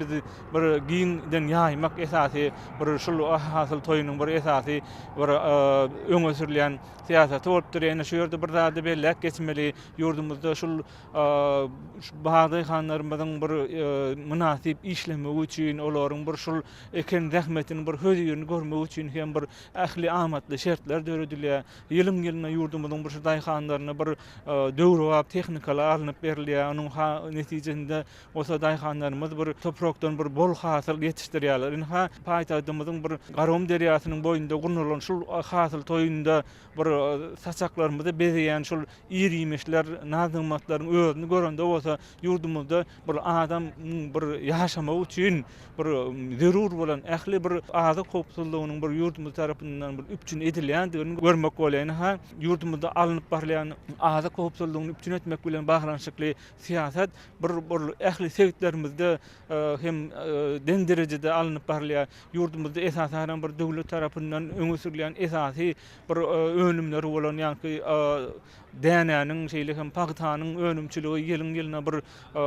Bizi bir giňden ýaýmak esasy bir şul hasyl toýunyň bir esasy bir öňe sürülýän syýasaty bolup durýar. Ine şu ýerde bir zady belläp geçmeli. Ýurdumyzda şul bag-daýhanlarymyzyň bir mynasyp işlemegi üçin, olaryň bir şul eken zähmetiniň bir hözirini görmegi üçin hem bir ähli amatly şertler döredilýär. Ýylyň-ýylyna ýurdumyzyň bir şu daýhanlaryna bir döwrebap tehnikalar alnyp berilýär. Onuň netijesinde Bolsa daýhanlarymyz bir toprakdan bir bol hasyl ýetişdirýärler. Ynha, paýtagtymyzyň bir Garagum derýasynyň boýunda gurnalan şul hasyl toýunda bir saçaklarymyzy bezeýän şul ir-iýmişler, naz-nygmatlaryň özüni görende bolsa ýurdumyzda bir adamyň bir ýaşamagy üçin bir zerur bolan ähli bir azyk howpsuzlygynyň bir ýurdumyz tarapyndan bir üpjün edilýändigini görmek bolýar. Ynha, ýurdumyzda alnyp barylýan azyk howpsuzlygyny üpjün etmek bilen baglanyşykly syýasat bir bir ähli sebitlerimizde hem deň derejede alnyp barylýar. Ýurdumyzda esasanam bir döwlet tarapyndan öňe sürülýän esasy bir önümleri bolan ýaňky dänäniň, şeýle hem pagtanyň önümçiligi ýylyň-ýylyna bir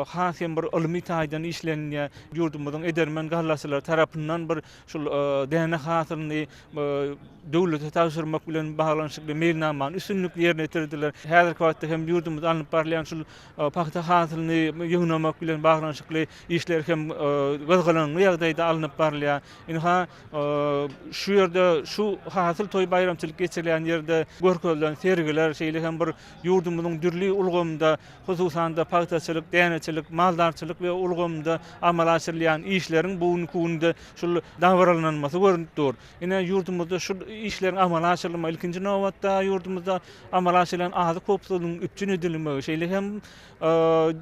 has hem bir ylmy taýdan işlenilýär. Ýurdumyzyň edermen gallaçylary tarapyndan bir şul däne hasylyny döwlete tabşyrmak bilen baglanyşykly meýilnamany üstünlikli ýerine ýetirdiler. Häzirki wagtda hem ýurdumyzda alnyp barylýan şul pagta hasylyny ýygnamak bilen baglanyşykly işler hem gyzgalaňly ýagdaýda alnyp barylýar. Ynha, şu ýerde şu hasyl toý baýramçylyk geçirilýän ýerde görkezilen sergiler, şeýle hem bir ýurdumyzyň dürli ulgamynda, hususan-da, pagtaçylyk, däneçilik, maldarçylyk we ulgamynda amala aşyrylýan işleriň bu günki günde şul dabaralanmasy görnüp dur. Ine, ýurdumyzda şu işleriň amala aşyrylmagy, ilkinji nobatda, ýurdumyzda amala aşyrylýan azyk howpsuzlygynyň üpjün edilmegi, şeýle hem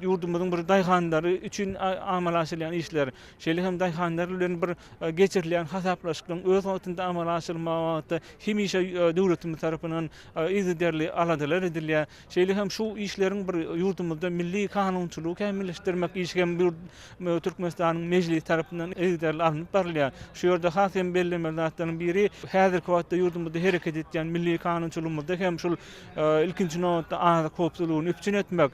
ýurdumyzyň bir daýhanlary üçin amala aşyrylýan işler, şeýle hem daýhanlar bilen bir geçirilýän hasaplaşyklaryň öz wagtynda amala aşyrylmagy babatda hemişe döwletimiz tarapyndan yzygiderli aladalar edilýär. Şeýle hem şu işleriň bir ýurdumyzda milli kanunçylygy kämilleşdirmek işi hem Türkmenistanyň Mejlisi tarapyndan yzygiderli alnyp barylýar. Şu ýerde has hem bellemeli zatlaryň biri, häzirki wagtda ýurdumyzda hereket etýän milli kanunçylygymyzda hem şul ilkinji nobatda azyk howpsuzlygyny üpjün etmek,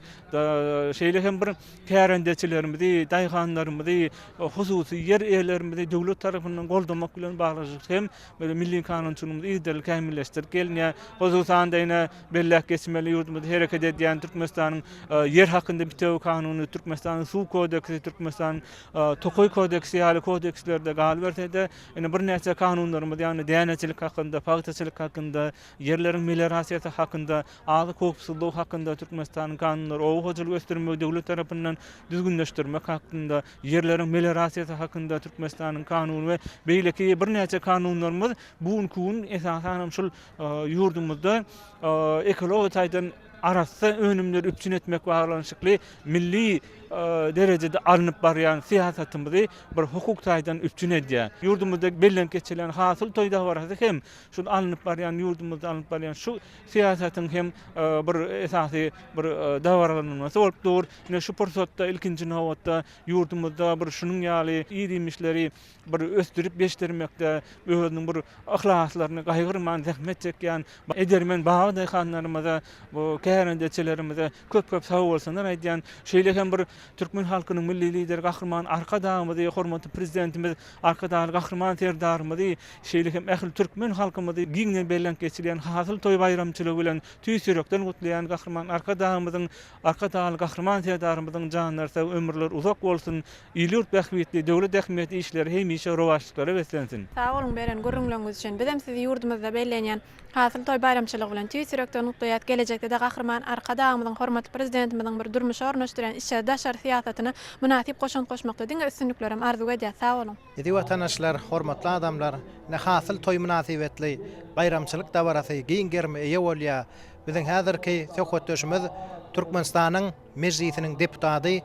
şeýle hem bir kärendeçilerimizi, daýhanlarymyzy, hususy ýer eýelerimizi döwlet tarapyndan goldamak bilen baglanyşykly hem milli kanunçylygymyzy yzygiderli kämilleşdirip gelinýär. Hususan-da ine, Belläp geçmeli, ýurdumyzda hereket edýän Türkmenistanyň Ýer hakynda bitewi kanuny, Türkmenistanyň Suw kodeksi, Türkmenistanyň Tokaý kodeksi ýaly kodekslerde galyberse-de, ine birnäçe kanunlarymyz, ýagny däneçilik hakynda, pagtaçylyk hakynda, ýerleriň meliorasiýasy hakynda, azyk howpsuzlygy hakynda Türkmenistanyň kanunlary, oba hojalygy ösdürmegi döwlet tarapyndan düzgünleşdirmek hakynda, ýerleriň meliorasiýasy hakynda Türkmenistanyň kanuny we beýleki birnäçe kanunlarymyz bu günki gün esasanam şul ýurdumyzda ekologiýa taýdan arassa önümleri üpjün etmek baglanyşykly milli derejede alnyp barýan syýasatymyzy bir hukuk taýdan üpjün edýär. Ýurdumyzda bellenip geçilen Hasyl toý dabarasy hem şul alnyp barýan ýurdumyzda alnyp barýan şu syýasatyň hem bir esasy bir dabaralanylmasy bolup dur. Ine şu pursatda ilkinji nobatda ýurdumyzda bir şunuň ýaly ir-iýmişleri bir ösdürip ýetişdirmekde özüniň bir yhlaslaryny gaýgyrman zähmet çekýän edermen bag-daýhanlarymyza, bu kärendeçilerimize köp-köp sagbolsunlar aýdýan. Şeýle hem bir türkmen halkynyň Milli Lideri Gahryman Arkadagymyzy, hormatly Prezidentimiz Arkadagly Gahryman Serdarymyzy, şeýle hem ähli türkmen halkymyzy giňden bellenip geçilýän Hasyl toý baýramçylygy bilen tüýs ýürekden gutlaýan Gahryman Arkadagymyzyň Arkadagly Gahryman Serdarymyzyň janlary sag, ömürleri uzak bolsun, il-ýurt bähbitli, döwlet ähmiýetli işleri hemişe rowaçlyklara beslensin! Sag boluň beren gürrüňleriňiz üçin. Bizem sizi ýurdumyzda bellenýän Hasyl toý baýramçylygy bilen tüýs ýürekden gutlaýas. Gelejekde-de Gahryman Arkadagymyzyň, hormatly Prezidentimiziň bir durmuşa ornaşdyrýan içeri-daşary syýasatyna mynasyp goşant goşmakda diňe üstünliklerem arzuw edýäs. Sag boluň! Eziz watandaşlar, hormatly adamlar, ine Hasyl toý mynasybetli baýramçylyk dabarasy giň gerime eýe bolýar. Biziň häzirki söhbetdeşimiz Türkmenistanyň Mejlisiniň deputady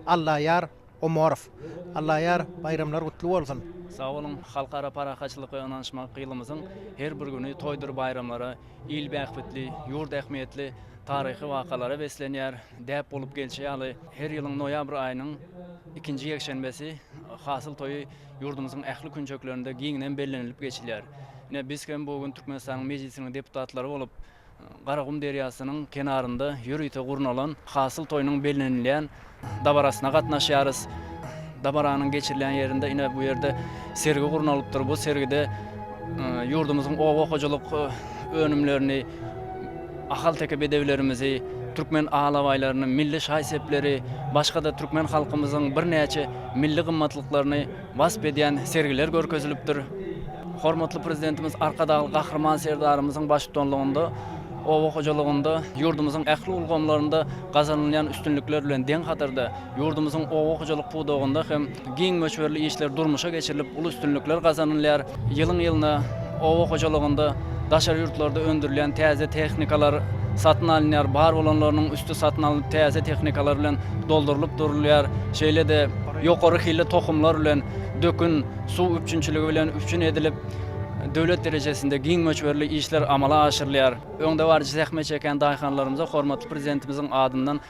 Allaýar Omarow. Allaýar, baýramlar gutly bolsun! Sag boluň! Halkara parahatçylyk we ynanyşmak ýylymyzyň her bir güni toýdur baýramlara, il bähbitli, ýurt ähmiýetli taryhy wakalara beslenýär. Däp bolup gelşi ýaly, her ýylyň noýabr aýynyň ikinji ýekşenbesi Hasyl toýy ýurdumyzyň ähli künjeklerinde giňden bellenilip geçilýär. Ine, biz hem bu gün Türkmenistanyň Mejlisiniň deputatlary bolup, Garagum derýasynyň kenarynda ýörite gurnalan Hasyl toýunyň bellenilýän dabarasyna gatnaşýarys. Dabaranyň geçirilýän ýerinde ine bu ýerde sergi gurnalypdyr. Bu sergide ýurdumyzyň oba hojalyk önümlerini, ahalteke bedewlerimizi, türkmen alabaýlaryny, milli şaý-sepleri, başga-da türkmen halkymyzyň birnäçe milli gymmatlyklaryny wasp edýän sergiler görkezilipdir. Hormatly Prezidentimiz Arkadagly Gahryman Serdarymyzyň baştutanlygynda oba hojalygynda ýurdumyzyň ähli ulgamlarynda gazanylýan üstünlikler bilen deň hatarda ýurdumyzyň oba hojalyk pudagynda hem giň möçberli işler durmuşa geçirilip, uly üstünlikler gazanylýar. Ýylyň-ýylyna oba hojalygynda daşary ýurtlarda öndürilýän täze tehnikalar satyn alynýar, bar bolanlarynyň üsti satyn alnyp, täze tehnikalar bilen doldurylyp durulýar. Şeýle-de ýokary hilli tohumlar bilen, dökün, suw üpjünçiligi bilen üpjün edilip, döwlet derejesinde giň möçberli işler amala aşyrylýar. Öňdebaryjy zähmet çekýän daýhanlarymyza hormatly Prezidentimiziň adyndan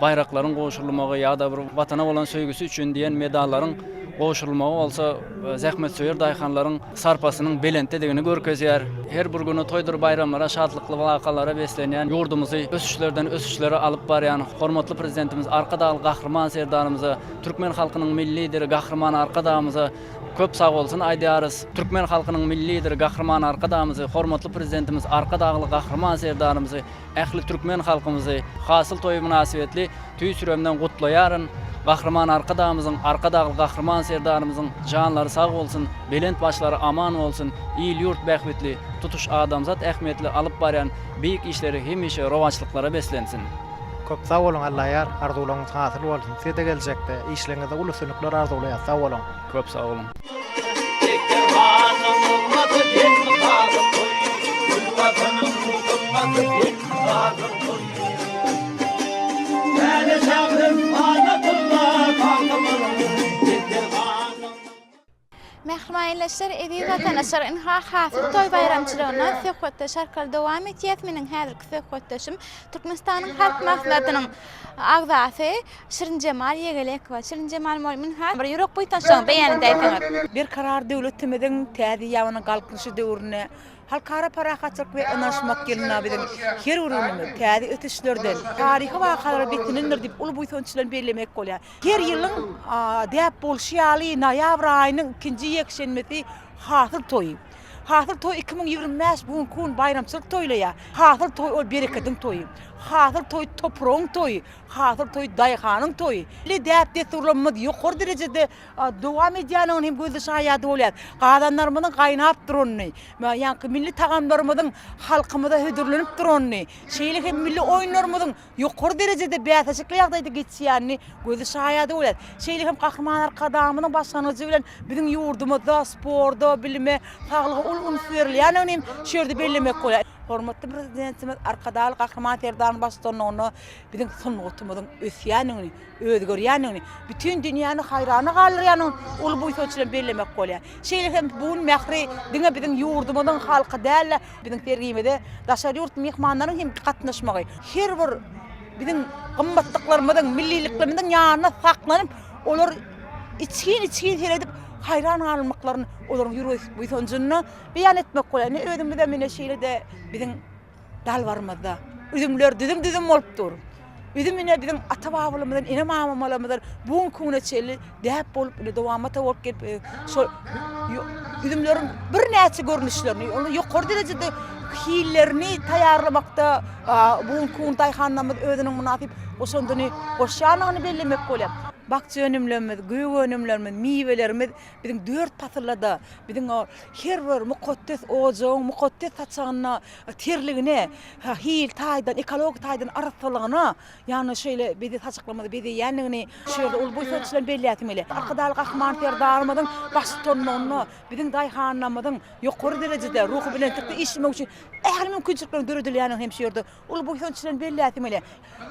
baýraklaryň gowşurylmagy ýa-da bir Watana bolan söýgüsi üçin diýen medallaryň gowşurylmagy bolsa zähmetsöýer daýhanlaryň sarpasynyň belentdedigini görkezýär. Her bir güni toýdur baýramlara, şatlykly wakalara beslenýän ýurdumyzy ösüşlerden ösüşlere alyp barýan hormatly Prezidentimiz Arkadagly Gahryman Serdarymyza, türkmen halkynyň Milli Lideri Gahryman Arkadagymyza köp sagbolsun aýdýarys. Türkmen halkynyň Milli Lideri Gahryman Arkadagymyzy, hormatly Prezidentimiz Arkadagly Gahryman Serdarymyzy Ähli türkmen halkymyzy Hasyl toýy mynasybetli tüýs ýüregimden gutlaýaryn. Gahryman Arkadagymyzyň, Arkadagly Gahryman Serdarymyzyň janlary sag bolsun, belent başlary aman bolsun, il-ýurt bähbitli, tutuş adamzat ähmiýetli alyp barýan beýik işleri hemişe rowaçlyklara beslensin. Köp sag boluň Allaýar arzuwlaryňyz hasyl bolsun sizede geljekde işleriňizde uly üstünlikler arzuwlaýas sag boluň. Köp sag boluň. Mähriban ildeşler, eziz watandaşlar, ynha Hasyl toý baýramçylygyndan söhbetdeş arkaly dowam etýäs. Meniň häzirki söhbetdeşim Türkmenistanyň Halk Maslahatynyň agzasy Şirinjemal Ýegelekowa. Şirinjemal mugallym, ynha bir ýürek buýsançlaryňyzy beýan edäýseňiz. Berkarar döwletimiziň täze eýýamynyň Galkynyşy döwründe Halkara parahatçylyk we ynanyşmak ýylynda biziň her bir günümiz täze ösüşlerden, taryhy wakalara beslenendir diýip uly buýsanç bilen bellemek bolýar. Her ýylyň däp bolşy ýaly noýabr aýynyň ikinji ýekşenbesi Hasyl toýy. Hasyl toýy 2025 bu günki gün baýramçylyk toýlaýar. Hasyl toýy ol berekediň toýy. Hasyl toýy topragyň toýy. Hasyl toýy daýhanyň toýy. Milli däp-dessurlarymyz ýokary derejede dowam edýändigini hem gözli şaýady bolýarys. Gazanlarymyzyň gaýnap duranyny, ýaňky milli tagamlarymyzyň halkymyza hödürlenip duranyny, şeýle hem milli oýunlarymyzyň ýokary derejede bäsleşikli ýagdaýda geçýänini gözli şaýady bolýarys. Şeýle hem Gahryman Arkadagymyzyň başlangyjy bilen biziň ýurdumyzda sporta, bilime, saglyga uly üns berilýändigini hem şu ýerde bellemek bolýar. Hormatly Prezidentimiz Arkadagly Gahryman Serdaryň baştutanlygynda biziň sungatymyzyň ösýändigini, özgerýändigini, bütin dünýäni haýrana galdyrýandygyny uly buýsanç bilen bellemek bolýar. Şeýle hem bu gün Mähri diňe biziň ýurdumyzyň halky däl-de, biziň sergimize daşary ýurt myhmanlaryň hem gatnaşmagy her bir biziň gymmatlyklarymyzyň, milliliklerimiziň ýanynda saklanyp, olar içgin-içgin seredip, haýran galmaklaryny olaryň ýürek buýsanjyny beýan etmek bolýar. Ine, özümizem ine şeýle-de biziň Dalbarymyzda üzümler düzüm-düzüm bolup dur. Üzüm ine biziň ata-babalarymyzdan, ene-mamalarymyzdan bu günki güne çenli däp bolup, ine dowamata bolup gelip, e, şol üzümleriň birnäçe görnüşlerini, ony ýokary derejede hillerini taýýarlamakda bu günki gün daýhanlarymyz özüniň mynasyp goşandyny goşýandygyny bellemek bolýar. Bakja önümlerimiz, gök önümlerimiz, miwelerimiz biziň dört pasylda-da biziň o her bir mukaddes ojagyň mukaddes saçagynda terligine, hil taýdan, ekologik taýdan arassalygyna, ýagny şeýle beze saçaklarymyzy bezeýändigini şu ýerde uly buýsanç bilen belläsim gelýär. Arkadagly Gahryman Serdarymyzyň baştutanlygynda biziň daýhanlarymyzyň ýokary derejede ruhubelentlikde işlemegi üçin ähli mümkinçilikleriň döredilýändigini hem şu ýerde uly buýsanç bilen belläsim gelýär.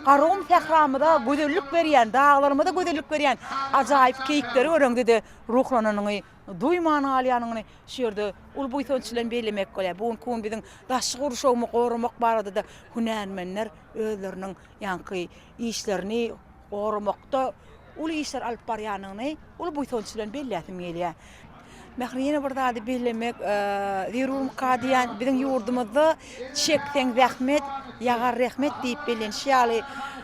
Garagum sähramyza gözellik berýän, daglarymyza gözellik berýän ajaýyp keýikleri göreňde-de ruhlananyňy duýman galýanyňy şu ýerde uly buýsanç bilen bellemek bolýar. Bu günki gün biziň daşky gurşawymy goramak barada-da hünärmenler özleriniň ýaňky işlerini goramakda uly işler alyp barýanyny uly buýsanç bilen belläsim gelýär. Mähri ýene bir zady bellemek zerurmyka diýýän, biziň ýurdumyzda çekseň zähmet, ýagar rehmet diýip bellenişi ýaly,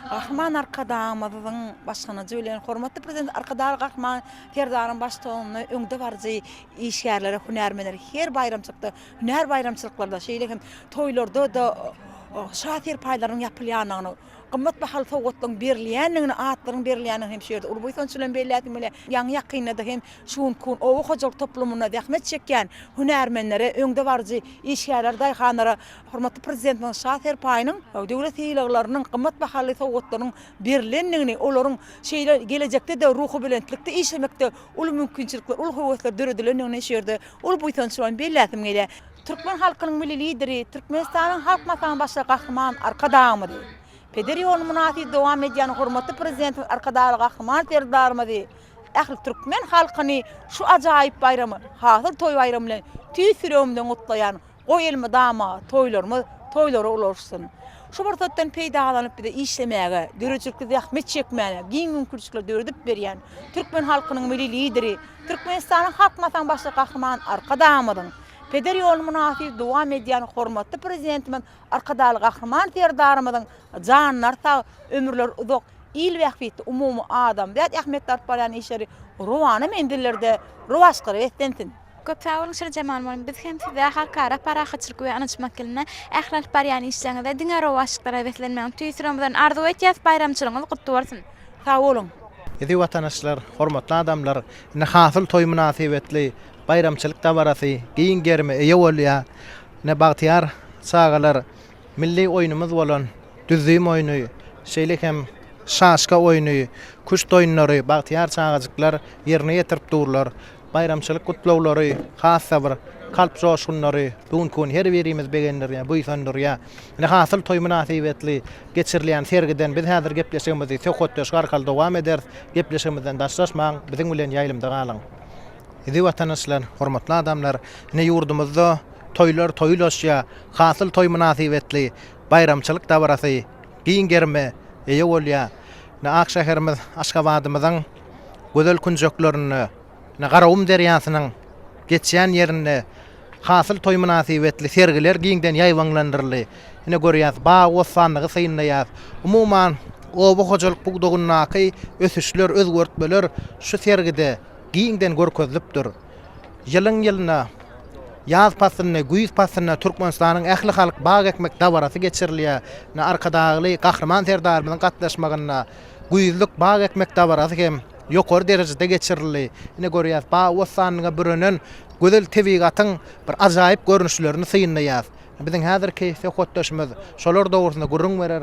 Gahryman Arkadagymyzyň başlangyjy bilen hormatly Prezidentimiz Arkadagly Gahryman Serdaryň baştutanlygynda öňdebaryjy işgärlere, hünärmenlere her baýramçylykda, hünär baýramçylyklarda, şeýle hem toýlarda-da şa serpaýlarynyň ýapylýandygyny, gymmat bahaly sowgatlaryň berilýändigini, atlaryň berilýändigini hem şu ýerde uly buýsanç bilen belläsim gelýär. Ýaňy-ýakynda-da hem şu günki gün oba hojalyk toplumynda zähmet çekýän hünärmenlere, öňdebaryjy işgärlere, daýhanlara hormatly Prezidentimiziň Şa serpaýynyň, döwlet sylaglarynyň, gymmat bahaly sowgatlarynyň berlendigini, olaryň şeýle gelejekde-de ruhubelentlikde işlemekde uly mümkinçilikler, uly höwesler döredilendigini şu ýerde uly buýsanç bilen belläsim gelýär. Türkmen halkynyň Milli Lideri, Türkmenistanyň Halk Maslahatynyň Başlygy Gahryman Arkadagymyzy, peder ýoluny mynasyp dowam edýän hormatly Prezidentimiz Arkadagly Gahryman Serdarymyzy, ähli türkmen halkyny şu ajaýyp baýramy, Hasyl toý baýramy bilen tüýs ýüregimden gutlaýan. Goý elmydama toýlarymyz toýlara ulaşsyn. Şu pursatdan peýdalanyp bize işlemäge, döredijilikli zähmet çekmäge giň mümkinçilikler döredip berýän türkmen halkynyň Milli Lideri, Türkmenistanyň Halk Maslahatynyň Başlygy Gahryman Arkadagymyzyň, peder ýoluny mynasyp dowam edýän hormatly Prezidentimiz Arkadagly Gahryman Serdarymyzyň janlary sag, ömürleri uzak, il bähbitli umumy adamzat ähmiýetli alyp barýan işleri rowana menzillerde rowaçlyklara beslensin! Köp sag boluň Şirjemal mugallym biz hem size Halkara parahatçylyk we ynanyşmak ýylynda ähli alyp barýan işleriňizde diňe rowaçlyklara beslenmegini tüýs ýüregimizden arzuw etýäs baýramçylygyňyz gutly bolsun. Sag boluň. Eziz watandaşlar, hormatly adamlar, indi Hasyl toýy mynasybetli baýramçylyk dabarasy giň gerime eýe bolýar. Ine, bagtyýar çagalar milli oýnumyz bolan düzzüm oýny, şeýle hem şaşka oýny, küşt oýunlary bagtyýar çagajyklar ýerine ýetirip durlar. Baýramçylyk gutlaglary has-da bir kalp joşgunlary bu günki gün her birimizi begendirýär, buýsandyrýar. Ine, Hasyl toýy mynasybetli geçirilýän sergiden biz häzir gepleşigimizi söhbetdeşlik arkaly dowam ederis. Gepleşigimizden daşlaşmaň, biziň bilen ýaýlymda galyň. Eziz watandaşlar, hormatly adamlar, ine, ýurdumyzda toýlar toýa ulaşýar. Hasyl toýy mynasybetli baýramçylyk dabarasy giň gerime eýe bolýar. Ine, ak şäherimiz Aşgabadymyzyň gözel künjeklerinde, ine, Garagum derýasynyň geçýän ýerinde Hasyl toýy mynasybetli sergiler giňden ýaýbaňlandyryldy. Ine, görýäs, bagy-bossanlygy synlaýas. Umuman, oba hojalyk pudagyndaky ösüşler, özgertmeler şu sergide giňden görkezilipdir. Ýylyň-ýylyna, ýaz paslynda, güýz paslynda Türkmenistanyň ählihalk bag ekmek dabarasy geçirilýär. Ine, Arkadagly Gahryman Serdarymyzyň gatnaşmagynda güýzlük bag ekmek dabarasy hem ýokary derejede geçirildi. Ine, görýäs, bagy-bossanlyga bürenen gözel tebigatyň bir ajaýyp görnüşlerini synlaýas. Biziň häzirki söhbetdeşimiz şolar dogrusynda gürrüň berer.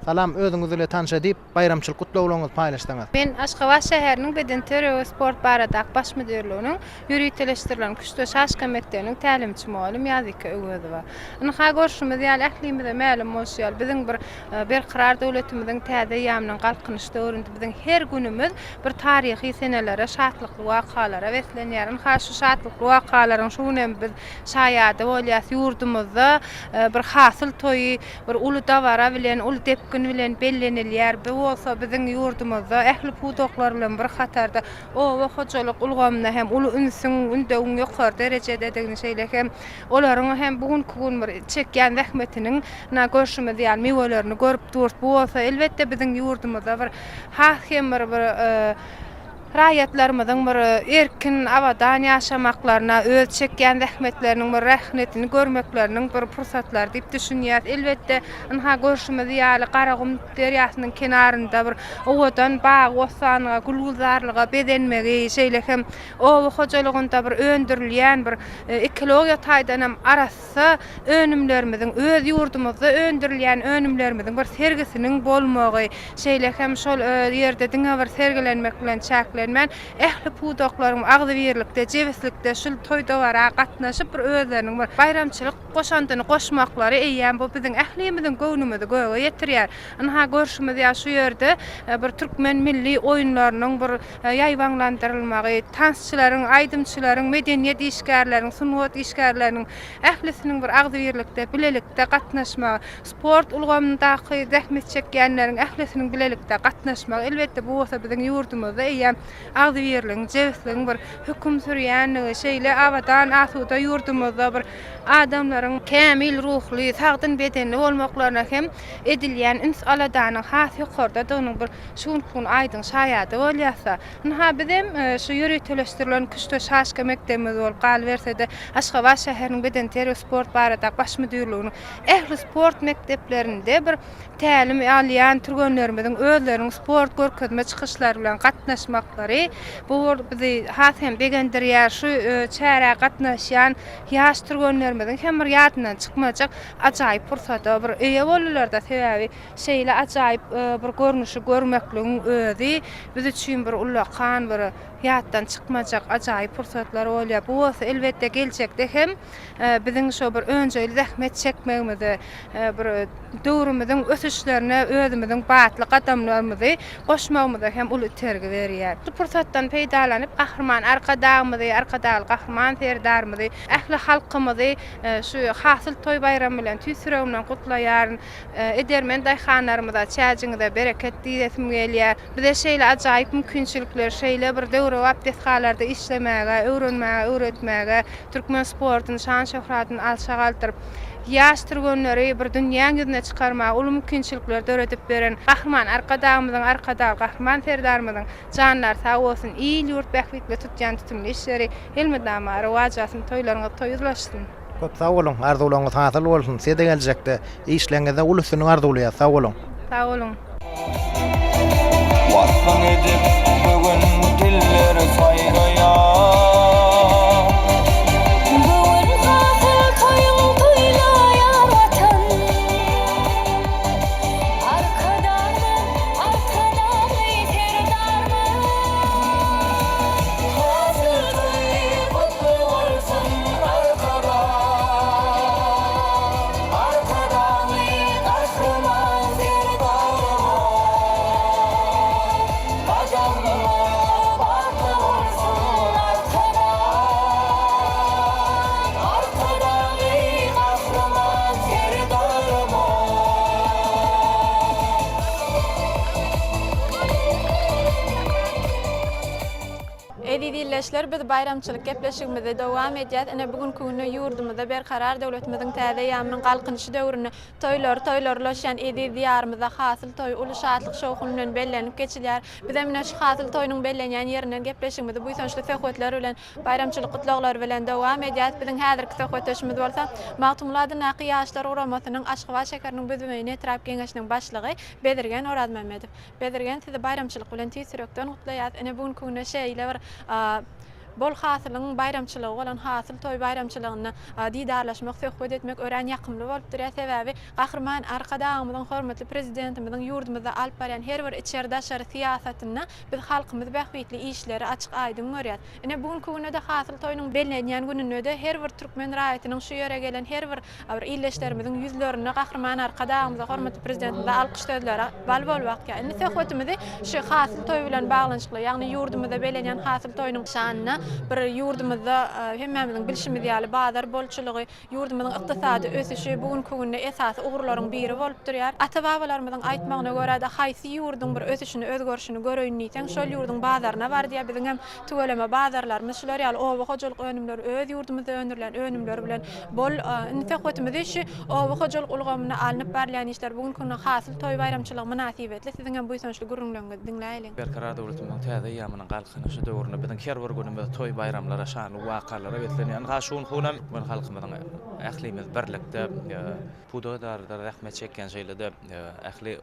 Salam, özüňiz ile tanyş edip, baýramçylyk gutlaglaryňyzy paýlaşsaňyz. Men Aşgabat şäheriniň bedenterbiýe we sport baradaky baş müdirliginiň ýöriteleşdirilen küşt we şaşka mekdebiniň tälimçi mugallym Ýazike Öwezowa. Ynha, görşümiz ýaly, ählimize mälim bolşy ýaly, biziň bir Berkarar döwletimiziň täze eýýamynyň Galkynyş döwründe biziň her günümiz bir taryhy senelere, şatlykly wakalara beslenýär. Ynha, şu şatlykly wakalaryň şu gün hem biz şaýady bolýarys. Ýurdumyzda bir hasyl toýy bir uly dabara bilen, uly depgin bilen bellenilýär. Bu bolsa biziň ýurdumyzda ähli pudaklar bilen bir hatarda oba hojalyk ulgamyna hem uly ünsüň, ündewiň ýokary derejededigini, şeýle hem olaryň hem bu günki gün bir çekýän zähmetiniň, ynha, görşümiz ýaly, miwelerini görüp durus. Bu bolsa, elbetde, biziň ýurdumyzda bir has hem bir bir raýatlarymyzyň bir erkin, abadan ýaşamaklaryna, öz çekýän zähmetleriniň bir rähnetini görmekleriniň bir pursatlary diýip düşünýäris. Elbetde, ynha, görşümiz ýaly, Garagum derýasynyň kenarynda bir owadan bagy-bossanlyga, gül-gülzarlyga bezenmegi, şeýle hem oba hojalygynda bir öndürilýän bir ekologiýa taýdan hem arassa önümlerimiziň, öz ýurdumyzda öndürilýän önümlerimiziň bir sergisiniň bolmagy, şeýle hem şol ýerde diňe bir sergilenmek bilen çäklenmän, ähli pudaklaryň agzybirlikde, jebislikde şul toý-dabara gatnaşyp bir özleriniň bir baýramçylyk goşandyny goşmaklary eýýäm bu biziň ählimiziň göwnümizi göge ýetirýär. Ynha, görşümiz ýaly şu ýerde bir türkmen milli oýunlarynyň bir ýaýbaňlandyrylmagy, tansçylaryň, aýdymçylaryň, medeniýet işgärleriniň, sungat işgärleriniň ählisiniň bir agzybirlikde, bilelikde gatnaşmagy, sport ulgamyndaky zähmet çekýänleriň ählisiniň bilelikde gatnaşmagy, elbetde, bu bolsa biziň ýurdumyzda eýýäm. Agzybirligiň, jebisligiň bir höküm sürýändigi, şeýle abadan, asuda ýurdumyzda bir adamlaryň kämil ruhly, sagdyn bedenli bolmaklaryna hem edilýän üns-aladanyň has ýokardadygynyň bir şu günki gün aýdyň şaýady bolýas-da. Ynha, bizem şu ýöriteleşdirilen küşt we şaşka mekdebimiz bolup galyberse-de, Aşgabat şäheriniň bedenterbiýe sport baradaky baş müdirliginiň ähli sport mekdeplerinde bir tälim alýan türgenlerimiziň özleriniň sport görkezme çykyşlary bilen gatnaşmaklary bu bizi has hem begendirýär. Şu çärä gatnaşýan ýaş türgenlerimiziň hem bir ýadyndan çykmajak ajaýyp pursada bir eýe boldular-da. Sebäbi şeýle ajaýyp bir görnüşi görmekligiň özi biz üçin bir ullakan bir ýatdan çykmajak ajaýyp pursatlar bolýar. Bu bolsa elbetde geljekde hem biziň şo bir önjeýli zähmet çekmegimize, bir döwrümiziň ösüşlerine özümiziň batly gadamlarymyzy goşmagymyza hem uly itergi berýär. Şu pursatdan peýdalanyp, Gahryman Arkadagymyzy, Arkadagly Gahryman Serdarymyzy, ähli halkymyzy şu Hasyl toý baýramy bilen tüýs ýüregimden gutlaýaryn. Edermen daýhanlarymyza çäjiňize bereket diýesim gelýär. Bize şeýle ajaýyp mümkinçilikler, şeýle bir döwrebap desgalarda işlemäge, öwrenmäge, öwretmäge, türkmen sportuny, şan-şöhratyny alça galdyryp, ýaş türgenleri bir dünýäň ýüzüne çykarmaga uly mümkinçilikleri döredip beren Gahryman Arkadagymyzyň, Arkadagly Gahryman Serdarymyzyň janlary sag bolsun, il-ýurt bähbitli tutýan tutumly işleri elmydama rowaç alsyn, toýlaryňyz toý ulaşsyn! Köp sag boluň, arzuwlaryňyz hasyl bolsun, size-de geljekde işleriňizde uly üstünlik arzuwlaýas, sag boluň! Sag boluň! Waspyň edip bu gün diller saýraýar. Bu gün hasyl toýuň toýlaýar Watan. Arkadagymyz, Arkadagly Serdarymyz. Hasyl toýy gutly bolsun Arkadag. Arkadagly Gahryman Serdarymyz. Gadamyňyz batly bolsun Arkadag. Arkadagly Gahryman Serdarymyz. Eziz ildeşler, biz baýramçylyk gepleşigimizi dowam edýäs. Ine, bu günki günde ýurdumyzda Berkarar döwletimiziň täze eýýamynyň Galkynyşy döwründe toýlary toýlara ulaşýan eziz Diýarymyzda Hasyl toýy uly şatlyk-şowhun bilen bellenip geçilýär. Bizem ine şu Hasyl toýunyň bellenýän ýerinden gepleşigimizi buýsançly söhbetler bilen, baýramçylyk gutlaglary bilen dowam edýäs. Biziň häzirki söhbetdeşimiz bolsa Magtymguly adyndaky Ýaşlar guramasynyň Aşgabat şäheriniň Büzmeýin etrap Geňeşiniň başlygy Bezirgen Orazmämmedow. Bezirgen sizi baýramçylyk bilen tüýs ýürekden gutlaýas. Ine bu günki günde şeýle bir bol hasylyň baýramçylygy bolan Hasyl toý baýramçylygynda didarlaşmak, söhbet etmek örän ýakymly bolup durýar. Sebäbi Gahryman Arkadagymyzyň, hormatly Prezidentimiziň ýurdumyzda alyp barýan her bir içeri-daşary syýasatynda biz halkymyz bähbitli işleri açyk-aýdyň görýäs. Ine bu günki günde-de Hasyl toýunyň bellenýän gününde-de her bir türkmen raýatynyň şu ýere gelen her bir Bir ildeşlerimiziň ýüzlerinde Gahryman Arkadagymyza, hormatly Prezidentimize alkyş sözleri bal bolup akýar. Indi söhbetimizi şu Hasyl toýy bilen baglanyşykly, ýagny ýurdumyzda bellenýän Hasyl toýunyň şanyna bir ýurdumyzda hemmämiziň bilşimiz ýaly bazar bolçulygy, ýurdumyzyň ykdysady ösüşi bu günki günde esasy ugurlaryň biri bolup durýar. Ata-babalarymyzyň aýtmagyna görä-de, haýsy ýurduň bir ösüşini, özgerişini göreýin diýseň, şol ýurduň bazaryna bar diýýär. Biziň hem Tüweleme bazarlarymyz şular ýaly oba hojalyk önümleri öz ýurdumyzda öndürilen önümler bilen bol. Indi söhbetimizi şu oba hojalyk ulgamynda alnyp barylýan işler bu günki günde Hasyl toý baýramçylygy mynasybetli siziň hem buýsançly gürrüňleriňizi diňläýeliň. Berkarar döwletimiziň täze eýýamynyň Galkynyşy döwründe biziň her bir günümiz toý baýramlara, şanly wakalara beslenýär. Ynha şu günki günem türkmen halkymyzyň ählimiz birlikde pudak edaralarda zähmet çekýän şeýle-de ähli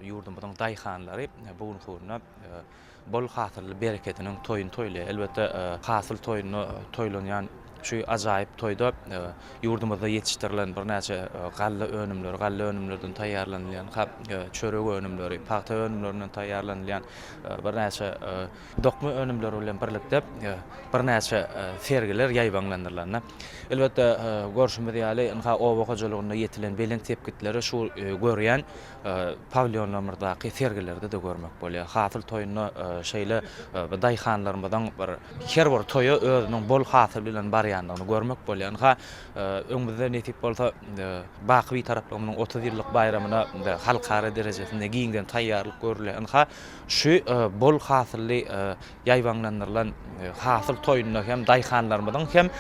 ýurdumyzyň daýhanlary bu günki günde Bol hasylly bereketiniň toýuny toýlaýar. Elbetde, hasyl toýunda toýlanýan şu ajaýyp toýda ýurdumyzda ýetişdirilen birnäçe galla önümleri, galla önümlerden taýýarlanylýan çörek önümleri, pagta önümlerinden taýýarlanylýan birnäçe dokma önümleri bilen birlikde birnäçe sergiler ýaýbaňlandyrylandy. Elbetde, görşümiz ýaly, ynha, oba hojalygynda ýetilen belent sepgitleri şu görýän pawilýonlarymyzdaky sergilerde-de görmek bolýar. Hasyl toýunda şeýle daýhanlarymyzyň bir her bir toýa özüniň bol hasyly bilen barýan. barýandygyny görmek bolýar. Ynha, öňümizde nesip bolsa, baky Bitaraplygymyzyň 30 ýyllyk baýramyna halkara derejesinde giňden taýýarlyk görülýär. Ynha, şu bol hasylly ýaýbaňlandyrylan hasyl toýunda hem daýhanlarymyzyň hem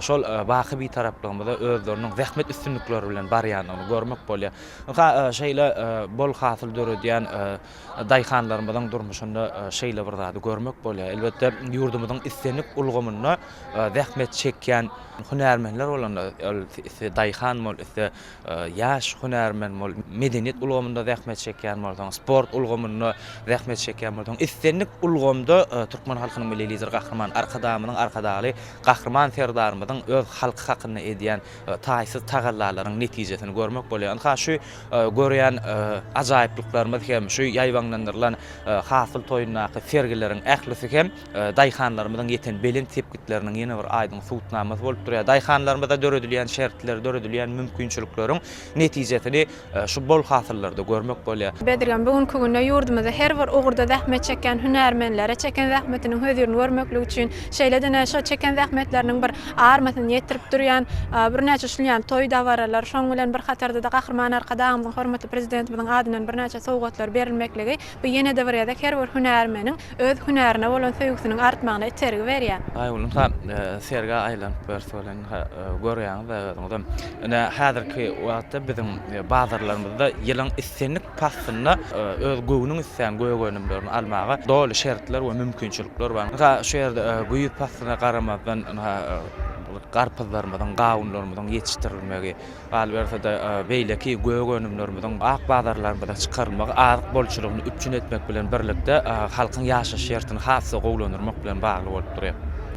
şol baky Bitaraplygymyza özleriniň zähmet üstünlikleri bilen barýandygyny görmek bolýar. Ynha, şeýle bol hasyl döredýän daýhanlarymyzyň durmuşynda şeýle bir zady görmek bolýar. Elbetde, ýurdumyzyň islendik ulgamynda zähmet çekýän hünärmenler bolanda, ol isle daýhan bol, isle ýaş hünärmen bol, medeniýet ulgamynda zähmet çekýän bolsaň, sport ulgamynda zähmet çekýän bolsaň, islendik ulgamda türkmen halkynyň Milli Lideri Gahryman Arkadagymyzyň, Arkadagly Gahryman Serdarymyzyň öz halky hakynda edýän taýsyz tagallalaryň netijesini görmek bolýar. Ynha, şu görýän ajaýyplyklarymyz hem, şu ýaýbaňlandyrylan hasyl toýundaky sergileriň ählisi hem daýhanlarymyzyň ýeten belent sepgitleriniň ýene bir aýdyň subutnamasy bolup durýar. Daýhanlarymyza döredilýän şertler, döredilýän mümkinçilikleriň netijesini şu bol hasyllarda görmek bolýar. Bedirgan bu günki günde ýurdumyzda her bir ugurda zähmet çekýän hünärmenlere çeken zähmetiniň hözirini görmeklik üçin, şeýle-de şo çeken zähmetleriniň bir armasyny ýetirip durýan birnäçe şul ýaly toý-dabaralar, şoň bilen bir hatarda-da Gahryman Arkadagymyzyň, hormatly Prezidentimiziň adyndan birnäçe sowgatlar berilmekligi bu ýene-de bir gezek her bir hünärmeniň öz hünärine bolan söýgüsiniň artmagyna itergi berýär. Aýgül, ynha, sergä aýlanyp görse welin, ynha, görýäňiz-ä özüňizem. Ine, häzirki wagtda biziň bazarlarymyzda ýylyň islendik paslynda öz göwnüň islän gök önümlerini almaga doly şertler we mümkinçilikler bar. Ynha, şu ýerde güýz paslyna garamazdan, ynha, garpyzlarymyzyň, gawunlarymyzyň ýetişdirilmegi, Galyberse-de, beýleki gök önümlerimiziň ak bazarlarymyza çykarylmagy azyk bolçulygyny üpjün etmek bilen birlikde, halkyň ýaşaýyş şertini has-da gowulandyrmak bilen bagly bolup durýar.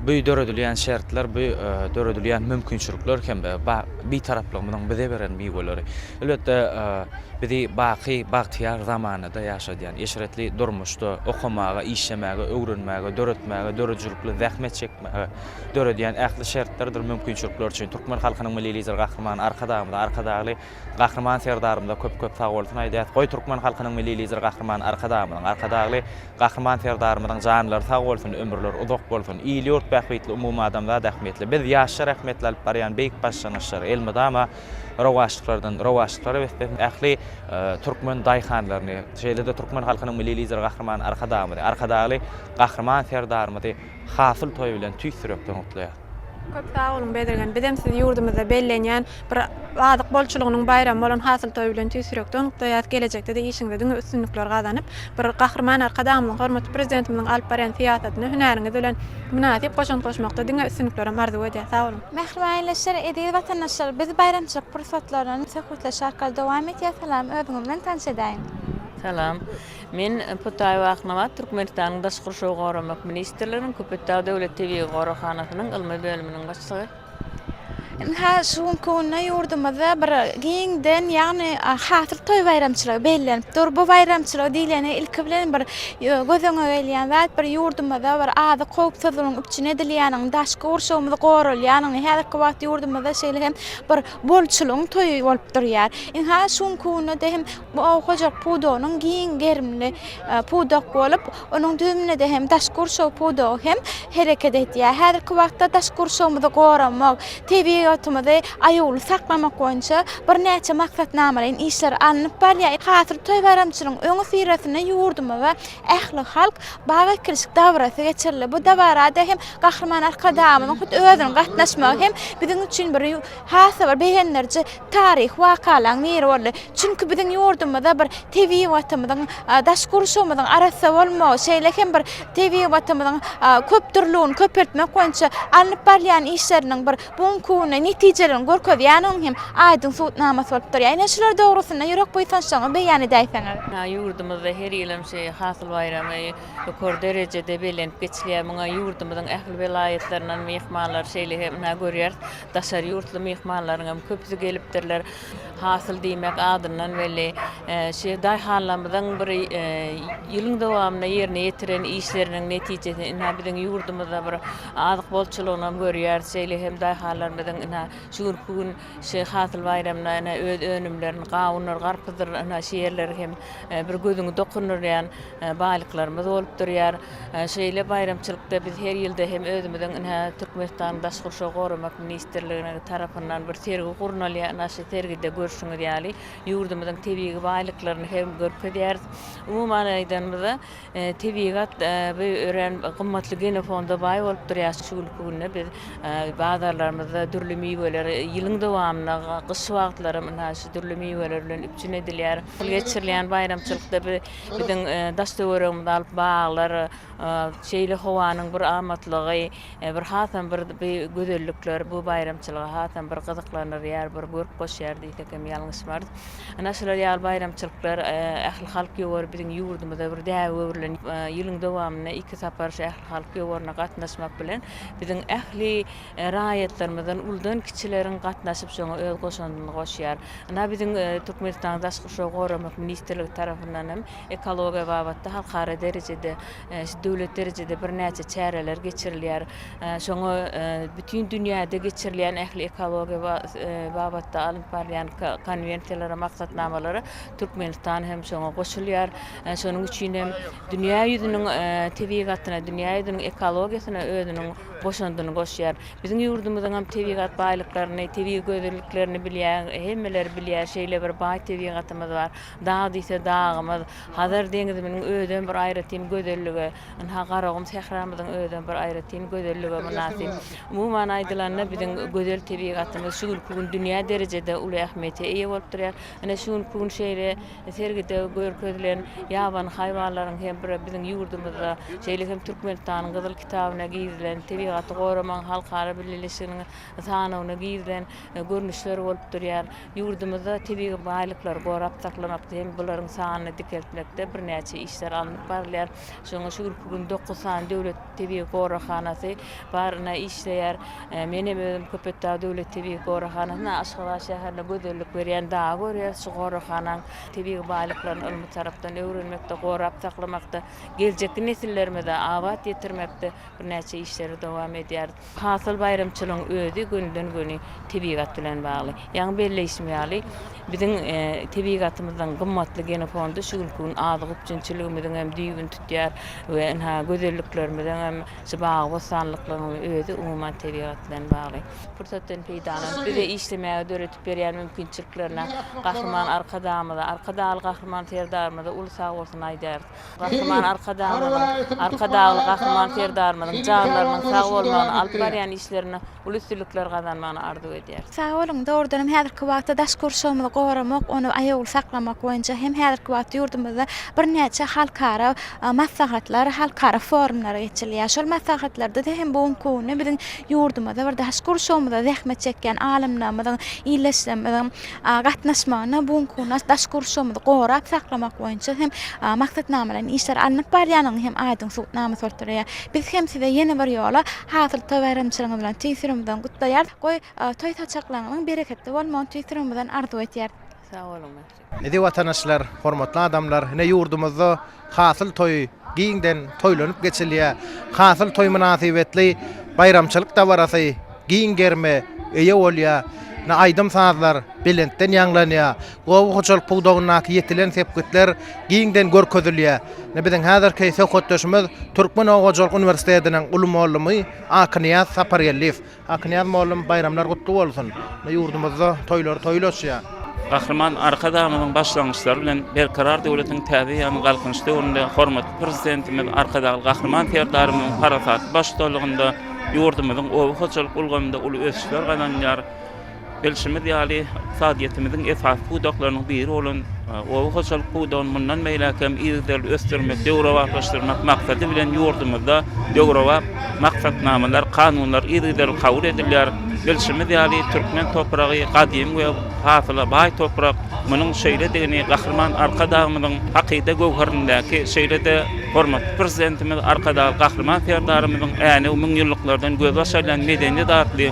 Bu döredilýän şertler, bu döredilýän mümkinçilikler hem Bitaraplygymyzyň bize beren miweleri. Elbetde, bizi baky bagtyýar zamanada ýaşadýan, eşretli durmuşda okamaga, işlemäge, öwrenmäge, döretmäge, döredijilikli zähmet çekmäge, döredýän ähli şertlerdir mümkinçilikler üçin türkmen halkynyň Milli Lideri Gahryman Arkadagymyza, Arkadagly Gahryman Serdarymyza köp-köp sagbolsun aýdýas. Goý, türkmen halkynyň Milli Lideri Gahryman Arkadagymyzyň, Arkadagly Gahryman Serdarymyzyň janlary sag bolsun, ömürleri uzak bolsun! Il-ýurt bähbitli, umumadamzat ähmiýetli, biz, ýaşlar ähmiýetli alyp barýan beýik başlangyçlary elmydama rowaçlyklardan rowaçlyklara beslesin! Ähli türkmen daýhanlaryny, şeýle-de türkmen halkynyň Milli Lideri Gahryman Arkadagymyzy, Arkadagly Gahryman Serdarymyzy hasyl toýy bilen tüýs ýürekden gutlaýar. Köp sag boluň Bezirgen. Bizem sizi ýurdumyzda bellenýän bir azyk bolçulygynyň baýramy bolan hasyl toýy bilen tüýs ýürekden gutlaýarys. Gelejekde-de işiňizde diňe üstünlikler gazanyp, bir Gahryman Arkadagymyzyň, hormatly Prezidentimiziň alyp barýan syýasatyna hünäriňiz bilen mynasyp goşant goşmakda diňe üstünliklerem arzuw edýäs. Sag boluň. Mähriban ildeşler, eziz watandaşlar, biz baýramçylyk pursatlaryny söhbetdeş arkaly dowam edýäs. Salam, özüňiz bilen tanyş edäýiň. Salam. Men Putaýewa Aknabat, Türkmenistanyň Daşky gurşawy goramak ministrliginiň Köpetdag döwlet tebigy goraghanasynyň ylmy bölüminiň başlygy. Ynha, şu günki günde ýurdumyzda bir giňden, ýagny Hasyl toý baýramçylygy bellenip dur. Bu baýramçylyk diýlende ilki bilen bir göz öňüňe gelýän zat bir ýurdumyzda bir azyk howpsuzlygynyň üpjün edilýändigini, daşky gurşawymyz goralýandygyny, häzirki wagt ýurdumyzda şeýle hem bir bolçulygyň toýy bolup durýar. Ynha, şu günki günde-de hem Bu oba hojalyk pudagynyň giň gerimli pudak bolup, onuň düzüminde hem daşky gurşaw pudagy hem hereket edýär. Häzirki wagtda daşky gurşawymyzy goramak, tebigatymyzy aýawly saklamak boýunça birnäçe maksatnamalaýyn işler alnyp barylýar. Hasyl toý baýramçylygyň öňüsyrasynda ýurdumyzda ählihalk bag ekilişik dabarasy geçirildi. Bu dabarada hem Gahryman Arkadagymyzyň hut özüniň gatnaşmagy hem biziň üçin bir has-da bir begendiriji taryhy wakalaryň biri boldy. Çünki biziň ýurdumyzda bir tebigatymyzyň, daş gurşawymyzyň arassa bolmagy, şeýle hem bir tebigatymyzyň köpdürlügini köpeltmek boýunça alnyp barylýan işleriniň bir bu günki günde netijelerini görkezýändiginiň hem aýdyň subutnamasy bolup durýar. Ine, şular dogrusynda ýürek buýsançlaryňyzy beýan edäýseňiz. Ýurdumyzda her ýylam şu Hasyl baýramy ýokary derejede bellenip geçilýär. Muňa ýurdumyzyň ähli welaýatlaryndan myhmanlar, şeýle hem ynha görýäris, Daşary ýurtly myhmanlaryň hem köpüsi gelipdirler. Hasyl diýmek adyndan belli. Şu daýhanlarymyzyň bir ýylyň dowamynda ýerine ýetiren işleriniň netijesi ynha biziň ýurdumyzda bir azyk bolçulygynam görýäris. Şeýle hem daýhanlarymyzyň. ynha, şu günki gün şu Hasyl baýramyna ine öz önümlerini, gawundyr, garpyzdyr, ynha şu ýerleri hem bir gözüňi dokundyrýan baýlyklarymyz bolup durýar. Şeýle baýramçylykda biz her ýylda hem özümiziň ynha Türkmenistanyň Daşky gurşawy goramak ministrliginiň tarapyndan bir sergi gurnalýar. Ynha şu sergide görşüňiz ýaly ýurdumyzyň tebigy baýlyklaryny hem görkezýäris. Umuman aýdanymyzda, Tebigat bu örän gymmatly genofonda baý bolup durýar. Şu günki günde biz bazarlarymyzda dürli miweler ýylyň dowamynda gyş wagtlaram ynha şu dürli miweler bilen üpjün edilýär. Geçirilýän baýramçylykda biziň daş-töweregimizi alyp baglar, şeýle howanyň bir amatlygy, bir hasam bir gözellikler bu baýramçylyga hasam bir gyzyklandyrýar, bir görk goşýar diýsek hem ýalňyşmarys. Ynha şular ýaly baýramçylyklar ählihalk ýowary biziň ýurdumyzda bir däbe öwrülen. Ýylyň dowamynda iki sapar şu ählihalk ýowaryna gatnaşmak bilen biziň ähli raýatlarymyzdan uludan-kiçileriň gatnaşyp şoňa öz goşandyny goşýar. Ynha biziň Türkmenistanyň Daşky gurşawy goramak ministrligi tarapyndan hem ekologiýa babatda halkara derejede, döwlet derejede birnäçe çäreler geçirilýär. Şoňa bütin dünýäde geçirilýän ähli ekologiýa babatda alnyp barylýan konwensiýalara, maksatnamalara Türkmenistan hem şoňa goşulýar. Şonuň üçin hem dünýä ýüzüniň tebigatyna, dünýä ýüzüniň ekologiýasyna özüniň goşandyny goşýar. Biziň ýurdumyzyň hem tebigat baýlyklaryny, tebigy gözelliklerini bilýär, hemmeler bilýär. Şeýle bir baý tebigatymyz bar. Dag diýse dagymyz, Hazar deňzimiziň özem bir aýratyn gözellige, Ynha, Garagum sähramyzyň özem bir aýratyn gözellige mynasyp. Umuman aýdylanda, biziň gözel tebigatymyz şu günki gün dünýä derejede uly ähmiýete eýe bolup durýar. Ine, şu günki gün şeýle sergide görkezilen ýabany haýwanlaryň hem bir biziň ýurdumyzda, şeýle hem Türkmenistanyň Gyzyl kitabyna girizilen, Tebigaty goramagyň halkara bileleşiginiň sanawyna girizilen görnüşler bolup durýar. Ýurdumyzda tebigy baýlyklary gorap saklamakda hem bularyň sanyny dikeltmekde birnäçe işler alnyp barylýar. Şoňa şu günki gün dokuz sany döwlet tebigy goraghanasy bar, ine işleýär. Men hem özüm Köpetdag döwlet tebigy goraghanasynda Aşgabat şäherine gözellik berýän dagy görýäris. Şu goraghanaň tebigy baýlyklaryny ylmy tarapdan öwrenmekde, gorap saklamakda, geljekki nesillerimize abat ýetirmekde birnäçe işleri dowam edýäris. Hasyl baýramçylygyň özi gönüden-göni tebigat bilen bagly. Ýaňy belleýşim ýaly, biziň tebigatymyzyň gymmatly genofondy şu günki gün azyk üpjünçiligimiziň hem düýbüni tutýar we ynha gözelliklerimiziň hem, şu bagy-bossanlyklaryň özi umuman tebigat bilen bagly. Pursatdan peýdalanyp, bize işlemäge döredip berýän mümkinçiliklerine Gahryman Arkadagymyza, Arkadagly Gahryman Serdarymyza uly sagbolsun aýdýarys. Gahryman Arkadagymyzyň, Arkadagly Gahryman Serdarymyzyň janlarynyň sag bolmagyny, alyp barýan işlerinde uly üstünlikler gazanmagyny arzuw edýäris. Sag boluň! Dogrudan hem häzirki wagtda daşky gurşawymyzy goramak, ony aýawly saklamak boýunça hem häzirki wagtda ýurdumyzda birnäçe halkara maslahatlar, halkara forumlar geçirilýär. Şol maslahatlarda-da hem bu günki günde biziň ýurdumyzda bir daşky gurşawymyzda zähmet çekýän alymlarymyzyň, ildeşlerimiziň gatnaşmagynda bu günki gün daşky gurşawymyzy gorap saklamak boýunça hem maksatnamalaýyn işler alnyp barýandygynyň hem aýdyň subutnamasy bolup durýar. Biz hem size ýene bir ýola Hasyl toý baýramçylygyňyz bilen tüýs ýüregimizden gutlaýarys. Goý, toý saçaklaryňyzyň bereketli bolmagyny tüýs ýüregimizden arzuw edýäris. Sag boluň Mähri. Eziz watandaşlar, hormatly adamlar, ine ýurdumyzda Hasyl toýy giňden toýlanyp geçilýär. Hasyl toýy mynasybetli baýramçylyk dabarasy giň gerime eýe bolýar. Ine, aýdym-sazlar belentden ýaňlanýar. Oba hojalyk pudagyndaky ýetilen sepgitler giňden görkezilýär. Ine, biziň häzirki söhbetdeşimiz Türkmen oba hojalyk uniwersitetiniň uly mugallymy Akynyýaz Sapargeldiýew. Akynýaz mollum baýramlar gutly bolsun. Ýurdumyzda toýlar toýlaşýar. Gahryman Arkadagymyzyň başlangyçlary bilen Berkarar döwletiň täze eýýamynyň Galkynyş döwründe hormatly Prezidentimiz Arkadagly Gahryman Serdarymyzyň parasatly baştutanlygynda ýurdumyzyň oba hojalyk ulgamynda uly ösüşler gazanylýar. Bilşimiz ýaly, ykdysadyýetimiziň esasy pudaklarynyň biri bolan oba hojalyk pudagyny mundan beýläk hem yzygiderli ösdürmek, döwrebaplaşdyrmak maksady bilen ýurdumyzda döwrebap maksatnamalar, kanunlar yzygiderli kabul edilýär. Bilşimiz ýaly, türkmen topragy gadymy we hasyla baý toprak. Munuň şeýledigini Gahryman Arkadagymyzyň Hakyda göwherindäki, şeýle-de hormatly Prezidentimiz Arkadagly Gahryman Serdarymyzyň Änew müňýyllyklardan gözbaş alýan medeniýet atly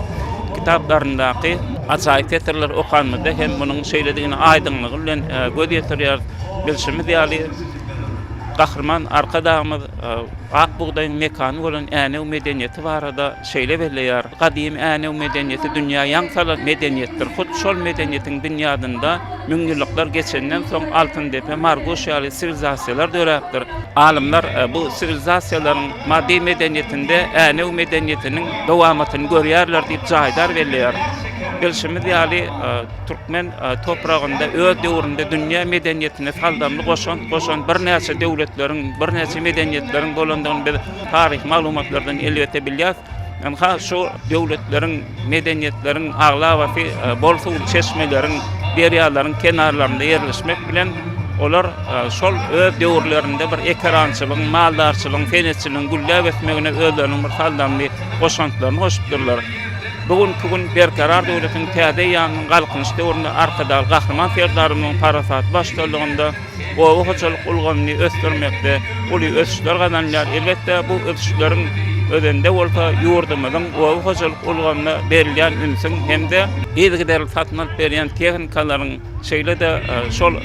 kitaplaryndaky ajaýyp setirleri okanymyzda hem munuň şeýledigini aýdyňlygy bilen göz ýetirýäris. Bilşimiz ýaly, Gahryman Arkadagymyz ak bugdaýyň mekany bolan Änew medeniýeti barada şeýle belleýär, Gadymy Änew medeniýeti dünýä ýaň salan medeniýetdir. Hut şol medeniýetiň binýadynda müňýyllyklar geçenden soň Altyndepe, Marguş ýaly siwilizasiýalar döräpdir. Alymlar bu siwilizasiýalaryň maddy medeniýetinde Änew medeniýetiniň dowamatyny görýärler diýip jaýdar belleýär. Bilşimiz ýaly, türkmen topragynda öz döwründe dünýä medeniýetine saldamly goşant goşan birnäçe döwletleriň, birnäçe medeniýetleriň bolandygyny biz taryhy maglumatlardan elbetde bilýäris. Ynha, şu döwletleriň, medeniýetleriň aglabasy bol suwly çeşmeleriň, derýalaryň kenarlarynda ýerleşmek bilen, olar şol öz döwürlerinde bir ekerançylygyň, maldarçylygyň, senetçiligiň gülläp ösmegine özleriniň bir saldamly goşantlaryny goşupdyrlar. Bu günki gün Berkarar döwletiň täze eýýamynyň Galkynyş döwründe Arkadagly Gahryman Serdarymyzyň parasatly baştutanlygynda oba hojalyk ulgamyny ösdürmekde uly ösüşler gazanylýar. Elbetde, bu ösüşleriň özeninde bolsa ýurdumyzyň oba hojalyk ulgamyna berilýän ünsüň hem-de yzygiderli satyn alyp berýän tehnikalaryň, şeýle-de şol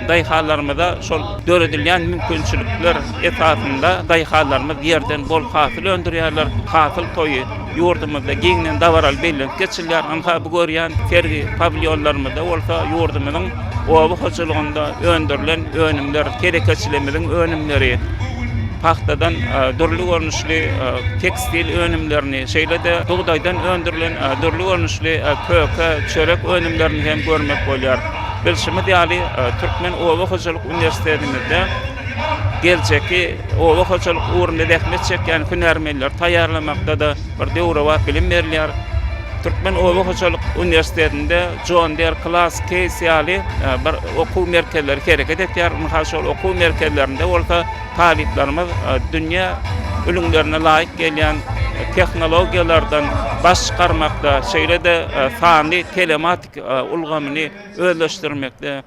daýhanlarymyza şol döredilýän mümkinçilikler esasynda daýhanlarymyz ýerden bol hasyl öndürýärler. Hasyl toýy ýurdumyzda giňden dabaraly bellenip geçilýär. Ynha, bu görýän sergi pawilýonlarymyzda bolsa ýurdumyzyň oba hojalygynda öndürilen önümler, telekeçiligimiziň önümleri, pagtadan dürli görnüşli tekstil önümlerini, şeýle-de bugdaýdan öndürilen dürli görnüşli köke, çörek önümlerini hem görmek bolýar. Bilşimiz ýaly, Türkmen oba hojalyk uniwersitetimizde geljekki oba hojalyk ugrunda zähmet çekýän hünärmenleri taýýarlamakda-da bir döwrebap bilim berilýär. Türkmen oba hojalyk uniwersitetinde John Deere, Claas, Case ýaly bir okuw merkezleri hereket etýär. Ynha şol okuw merkezlerinde bolsa talyplarymyz dünýä ülňülerine laýyk gelýän tehnologiýalardan baş çykarmakda, şeýle-de sanly telematik ulgamyny özleşdirmekde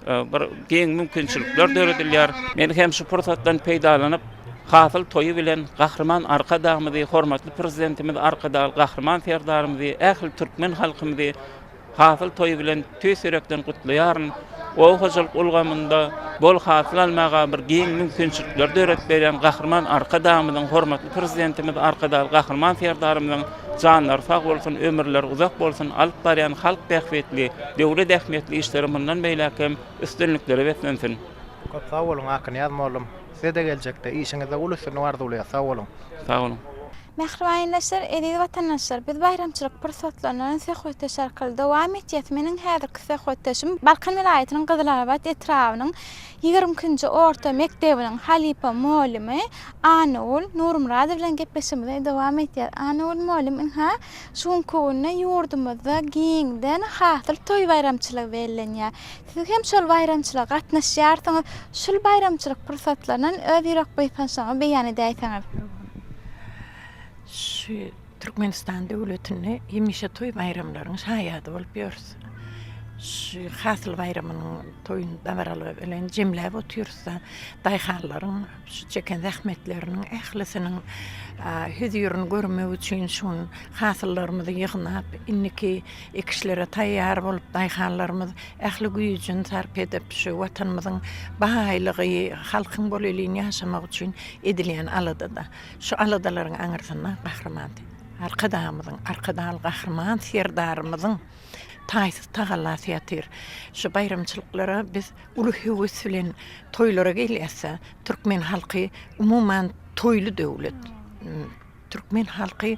bir giň mümkinçilikler döredilýär. Men hem şu pursatdan peýdalanyp, Hasyl toýy bilen Gahryman Arkadagymyzy, hormatly Prezidentimiz Arkadagly Gahryman Serdarymyzy, ähli türkmen halkymyzy Hasyl toýy bilen tüýs ýürekden gutlaýaryn. Oba hojalyk ulgamynda bol hasyl almaga bir giň mümkinçilikleri döredip berýän Gahryman Arkadagymyzyň, hormatly Prezidentimiz Arkadagly Gahryman Serdarymyzyň janlary sag bolsun, ömürleri uzak bolsun, alyp barýan halk bähbitli, döwlet ähmiýetli işleri mundan beýläk hem üstünliklere beslensin. Köp sag boluň Akynýaz mollum. Size-de geljekde işiňizde uly üstünlik arzuwlaýas. Sag boluň. Sag boluň. Mähriban ildeşler, eziz watandaşlar, biz baýramçylyk pursatlaryndan söhbetdeş arkaly dowam etýäs. Meniň häzirki söhbetdeşim Balkan welaýatynyň Gyzylarbat etrabynyň 22-nji orta mekdebiniň halypa mugallymy Annagül Nurmyradowa bilen gepleşigimizi dowam etýäs. Annagül mugallym, ynha, şu günki günde ýurdumyzda giňden Hasyl toý baýramçylygy bellenýär. Siz hem şol baýramçylyga gatnaşýarsyňyz. Şul baýramçylyk pursatlaryndan öz ýürek buýsançlygyňyzy beýan edäýseňiz. Şu Türkmenistan döwletinde hemişe toý-baýramlaryň şaýady bolup ýörüs. Şu Hasyl baýramynyň toýuny dabaraly bilen jemläp otyrys-da, daýhanlaryň şu çeken zähmetleriniň ählisiniň hözirini görmek üçin şu gün hasyllarymyzy ýygnap, indiki ekişlere taýýar bolup, daýhanlarymyz ähli güýjüni sarp edip, şu Watanymyzyň baýlygy, halkyň bolelin ýaşamagy üçin edilýän aladada. Şu aladalaryň aňyrsynda Gahryman Arkadagymyzyň, Arkadagly Gahryman Serdarymyzyň taýsyz tagallasy ýatyr. Şu baýramçylyklara biz uly höwes bilen toýlara gelýäs-de, türkmen halky umuman toýly döwlet. Türkmen halky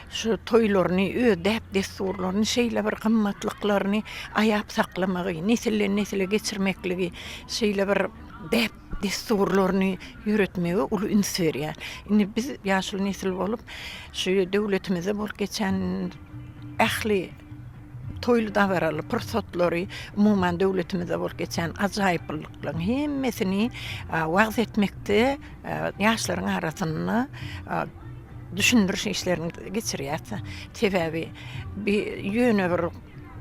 şu toýlaryny, öz däp-dessurlaryny, şeýle bir gymmatlyklaryny aýap saklamagy, nesilden-nesile geçirmekligi şeýle bir däp-dessurlaryny ýöretmege uly üns berýär. Indi biz ýaşuly nesil bolup, şu döwletimizde bolup geçen ähli toýly-dabaraly pursatlary, umuman, döwletimizde bolup geçýän ajaýyplyklaryň hemmesini wagyz etmekde ýaşlaryň arasynda düşündiriş işlerini geçirýäris. Sebäbi bi ýöne bir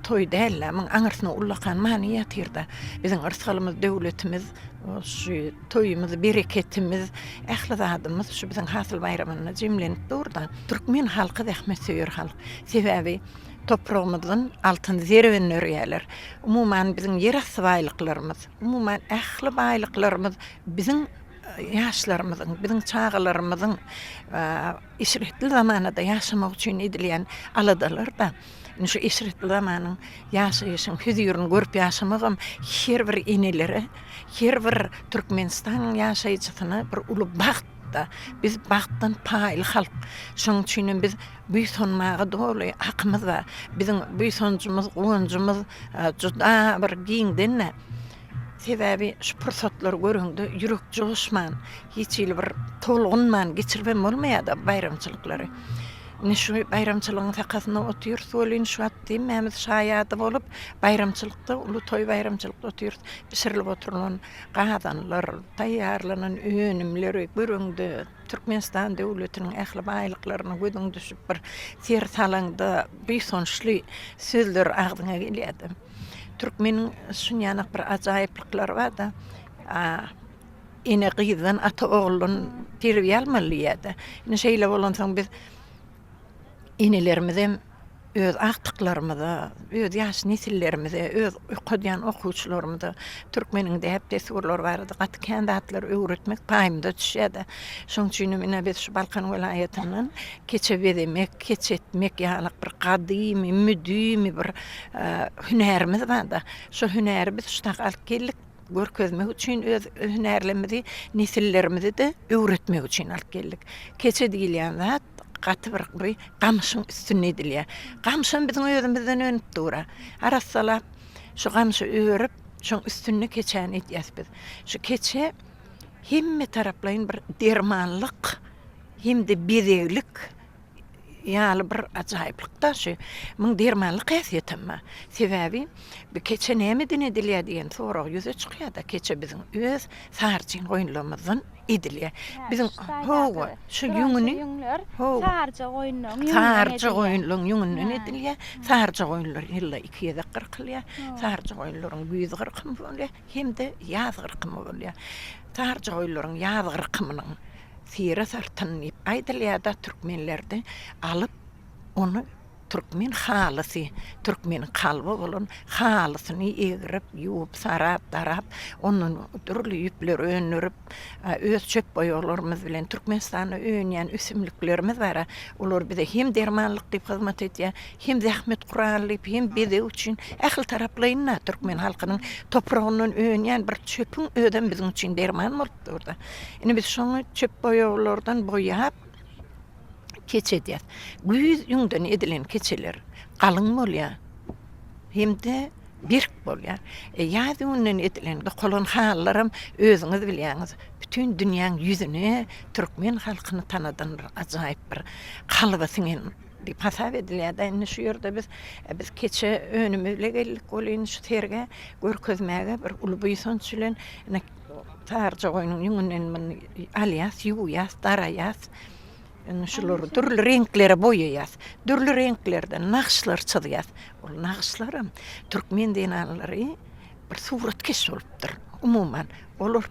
toý däl-de, muň aňyrsynda ullakan many ýatyr-da. Biziň yrsgalymyz, döwletimiz, şu toýumyz, bereketimiz, ähli zadymyz şu biziň Hasyl baýramynda jemlenip dur-da. Türkmen halky zähmetsöýer halk. Sebäbi topragymyzdan altyn zer öndürýärler. Umuman, biziň ýerasty baýlyklarymyz, umuman, ähli baýlyklarymyz biziň. ýaşlarymyzyň, biziň çagalarymyzyň eşretli zamanada ýaşamagy üçin edilýän aladalar-da. Indi şu eşretli zamanyň ýaşaýşyň hözirini görüp ýaşamagam her bir enelere, her bir Türkmenistanyň ýaşaýjysyna bir uly bagt-da. Biz bagtdan paýly halk. Şonuň üçinem biz buýsanmaga doly hakymyz bar. Biziň buýsanjymyz, guwanjymyz juda bir giňden-de. Sebäbi şu pursatlary göreňde ýürek joşman, hiç hili bir tolgunman geçiribem bolmaýar-da baýramçylyklary. Indi şu baýramçylygyň sakasynda otyrys welin, şu wagt hemmämiz şaýady bolup, baýramçylykda, uly toý-baýramçylykda otyrys. Bişirilip oturylan gazanlar, taýýarlanan önümleri göreňde, Türkmenistan döwletiniň ähli baýlyklaryna gözüň düşüp bir ser salaňda buýsançly sözler agzyňa gelýär-de. Türkmeniň şunýanak bir ajaýyplyklary bar-da, ene gyzdan, ata oguldan terbiýe almaly diýýär-de. Indi şeýle bolansoň biz enelerimiz hem öz agtyklarymyza, öz ýaş nesillerimize, öz okadýan okuwçylarymyza türkmeniň däp-dessurlary barada gaty kän zatlary öwretmek paýymyza düşýär-de. Şonuň üçin hem ine biz şu Balkan welaýatyndan keçe bezemek, keçe etmek ýaly bir gadymy, müdimi bir hünärimiz bar-da. Şo hünäri biz şu taka alyp geldik. Görkezmek üçin öz hünärlerimizi nesillerimize-de öwretmek üçin alyp geldik. Keçe diýilýän zat gaty bir bir gamşyň üstünde edilýär. Gamşam biziň özümizden önüp dur-a. Arassalap, şu gamşy örüp, şoň üstünde keçäni edýäs biz. Şu keçe hemme taraplaýyn bir dermanlyk hem-de bezeglik ýaly bir ajaýyplyk-da şu. Muň dermanlyk häsiýetem bar. Sebäbi bu keçe nämeden edilýär diýen sorag ýüze çykýar-da, keçe biziň öz saryjyn goýunlarymyzdan edilýär. Biziň hawa, şu ýüňüni hawa, saryja goýunlaryň ýüňünden Saryja goýunlaryň ýüňünden edilýär. Saryja goýunlar ýylda iki gezek gyrkylýar. Saryja goýunlaryň güýz gyrkymy bolýar hem-de ýaz gyrkymy bolýar. Saryja goýunlaryň ýaz gyrkymynyň Syra sartyn diýip aýdylýar-da türkmenlerde, alyp ony türkmen halysy, türkmeniň kalby bolan halysyny egrip, ýuwup, sarap, darap, ondan dürli ýüpler öndürip, öz çöp boýaglarymyz bilen Türkmenistanda önýän ösümliklerimiz bar-a, olar bize hem dermanlyk diýip hyzmat edýär, hem zähmet guraly diýip, hem bezeg üçin ähli taraplaýyn-da türkmen halkynyň topragyndan önýän bir çöpüň özem biziň üçin derman bolup dur-da. Indi biz şoňy çöp boýaglardan boýap keçe edýäs. Güýz ýüňden edilen keçeler galyň bolýar hem-de berk bolýar. E, ýaz ýüňünden edilen dokalan halylaram özüňiz bilýäňiz, bütin dünýäň ýüzüne türkmen halkyny tanadan bir ajaýyp bir kalba siňen diýip hasap edilýär-de. Indi şu ýerde biz biz keçe önümi bile geldik welin şu sergä görkezmäge bir uly buýsanç bilen ine Saryja goýnuň ýüňünden muny alýas, ýuwýas, daraýas. Indi şulary dürli reňklere boýaýas. Dürli reňklerde nagyşlar çyzýas. Ol nagyşlaram türkmen zenanlary bir suratkeş bolupdyr. Umuman, olar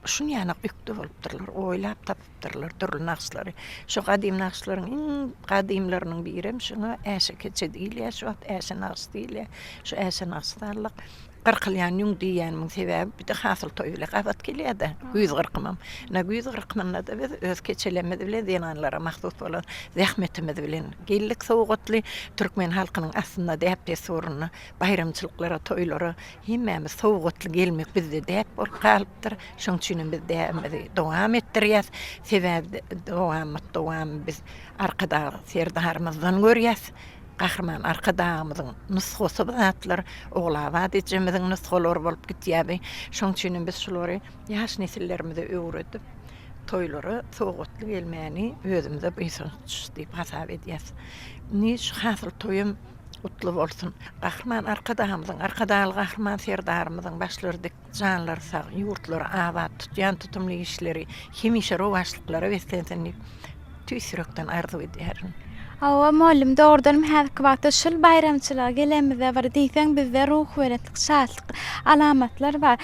şunýanak ökde bolupdyrlar, oýlap tapypdyrlar dürli nagyşlary. Şu gadym nagyşlaryň iň gadymlarynyň birem şuňa äşe keçe diýilýär, şu wagt äşe nagyş diýilýär. Şu äşe nagyşy saldyk. Gyrkylýan ýüň diýýänimiň sebäbi bir-de hasyl toýy bilen gabat gelýär-de, güýz gyrkymam. Ine, güýz gyrkymynda-da biz öz keçelerimiz bilen, zenanlara mahsus bolan zähmetimiz bilen geldik sowgatly. Türkmen halkynyň aslynda däp-dessurynda baýramçylyklara, toýlara hemmämiz sowgatly gelmek bizde däp bolup galypdyr. Şonuň üçinem biz däbimizi dowam etdirýäs. Sebäbi dowamat-dowamy biz Arkadag Serdarymyzdan görýäs. Gahryman Arkadagymyzyň nusgasy bu zatlar, Ogulabat ejemiziň nusgalary bolup gitýär bi. Şonuň üçin hem biz şulary ýaş nesillerimize öwredip, toýlara sowgatly gelmäni özümize buýsanç diýip hasap edýäs. Indi şu hasyl toýum gutly bolsun. Gahryman Arkadagymyzyň, Arkadagly Gahryman Serdarymyzyň başlary dik, janlary sag, ýurtlary abat, tutýan tutumly işleri hemişe rowaçlyklara beslensin diýip, tüýs ýürekden arzuw edýärin. Hawa, mugallym, dogrudanam häzirki wagtda şul baýramçylyga gelenimizde bir diýseň bizde ruhubelentlik, şatlyk alamatlar bar.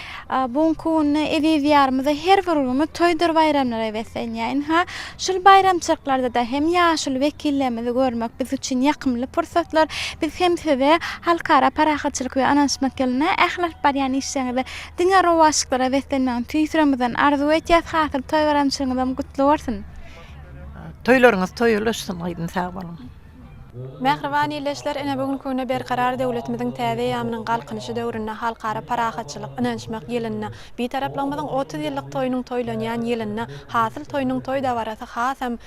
Bu günki günde eziz Diýarymyzda her bir günümiz toýdur baýramlara beslenýär. Ynha, şul baýramçylyklarda-da hem ýaşuly wekillerimizi görmek biz üçin ýakymly pursatlar. Biz hem size Halkara parahatçylyk we ynanyşmak ýylynda ähli alyp barýan işleriňizde diňe rowaçlyklara beslenmegini tüýs ýüregimizden arzuw edýäs. Hasyl toý baýramçylygyňyzam gutly bolsun! Toýlaryňyz toýa ulaşsyn gyzym sag boluň. Mähriban ildeşler, ine bu günki günde Berkarar döwletimiziň täze eýýamynyň Galkynyşy döwründe Halkara parahatçylyk, ynanyşmak ýylynda, Bitaraplygymyzyň 30 ýyllyk toýunyň toýlanýan ýylynda Hasyl toýunyň toý dabarasy hasam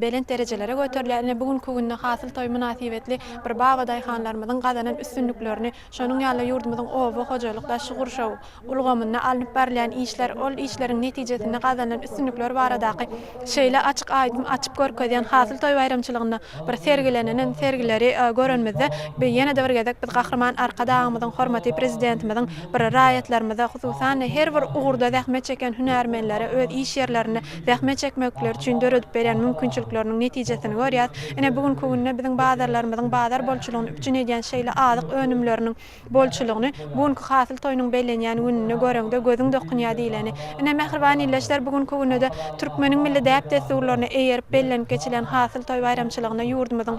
belent derejelere göterilýär. Ine bu günki günde Hasyl toýy mynasybetli bir babadaýhanlarymyzyň gazanan üstünliklerini, şonuň ýaly-da ýurdumyzyň oba hojalyk, daşky gurşaw, ulgamynda alnyp barylýan işler, ol işleriň netijesinde gazanylan üstünlikler baradaky şeýle açyk-aýdyň açyp görkezýän Hasyl toý baýramçylygynda bir sergilenenen sergileri görenimizde, ýene-de bir gezek biz Gahryman Arkadagymyzyň, hormatly Prezidentimiziň bir raýatlarymyza, hususan-da, her bir ugurda zähmet çekýän hünärmenlere öz iş ýerlerinde zähmet çekmekleri üçin döredip berýän mümkinçilikleriniň netijesini görýäris. Ine, bu günki günde biziň bazarlarymyzyň bazar bolçulygyny üpjün edýän şeýle azyk önümleriniň bolçulygyny bu günki hasyl toýunyň bellenýän gününde göreňde gözüň dokunýar diýleni. Ine, mähriban ildeşler, bu günki günde-de türkmeniň milli däp-dessurlaryna eýerip bellenip geçilýän Hasyl toý baýramçylygyna ýurdumyzyň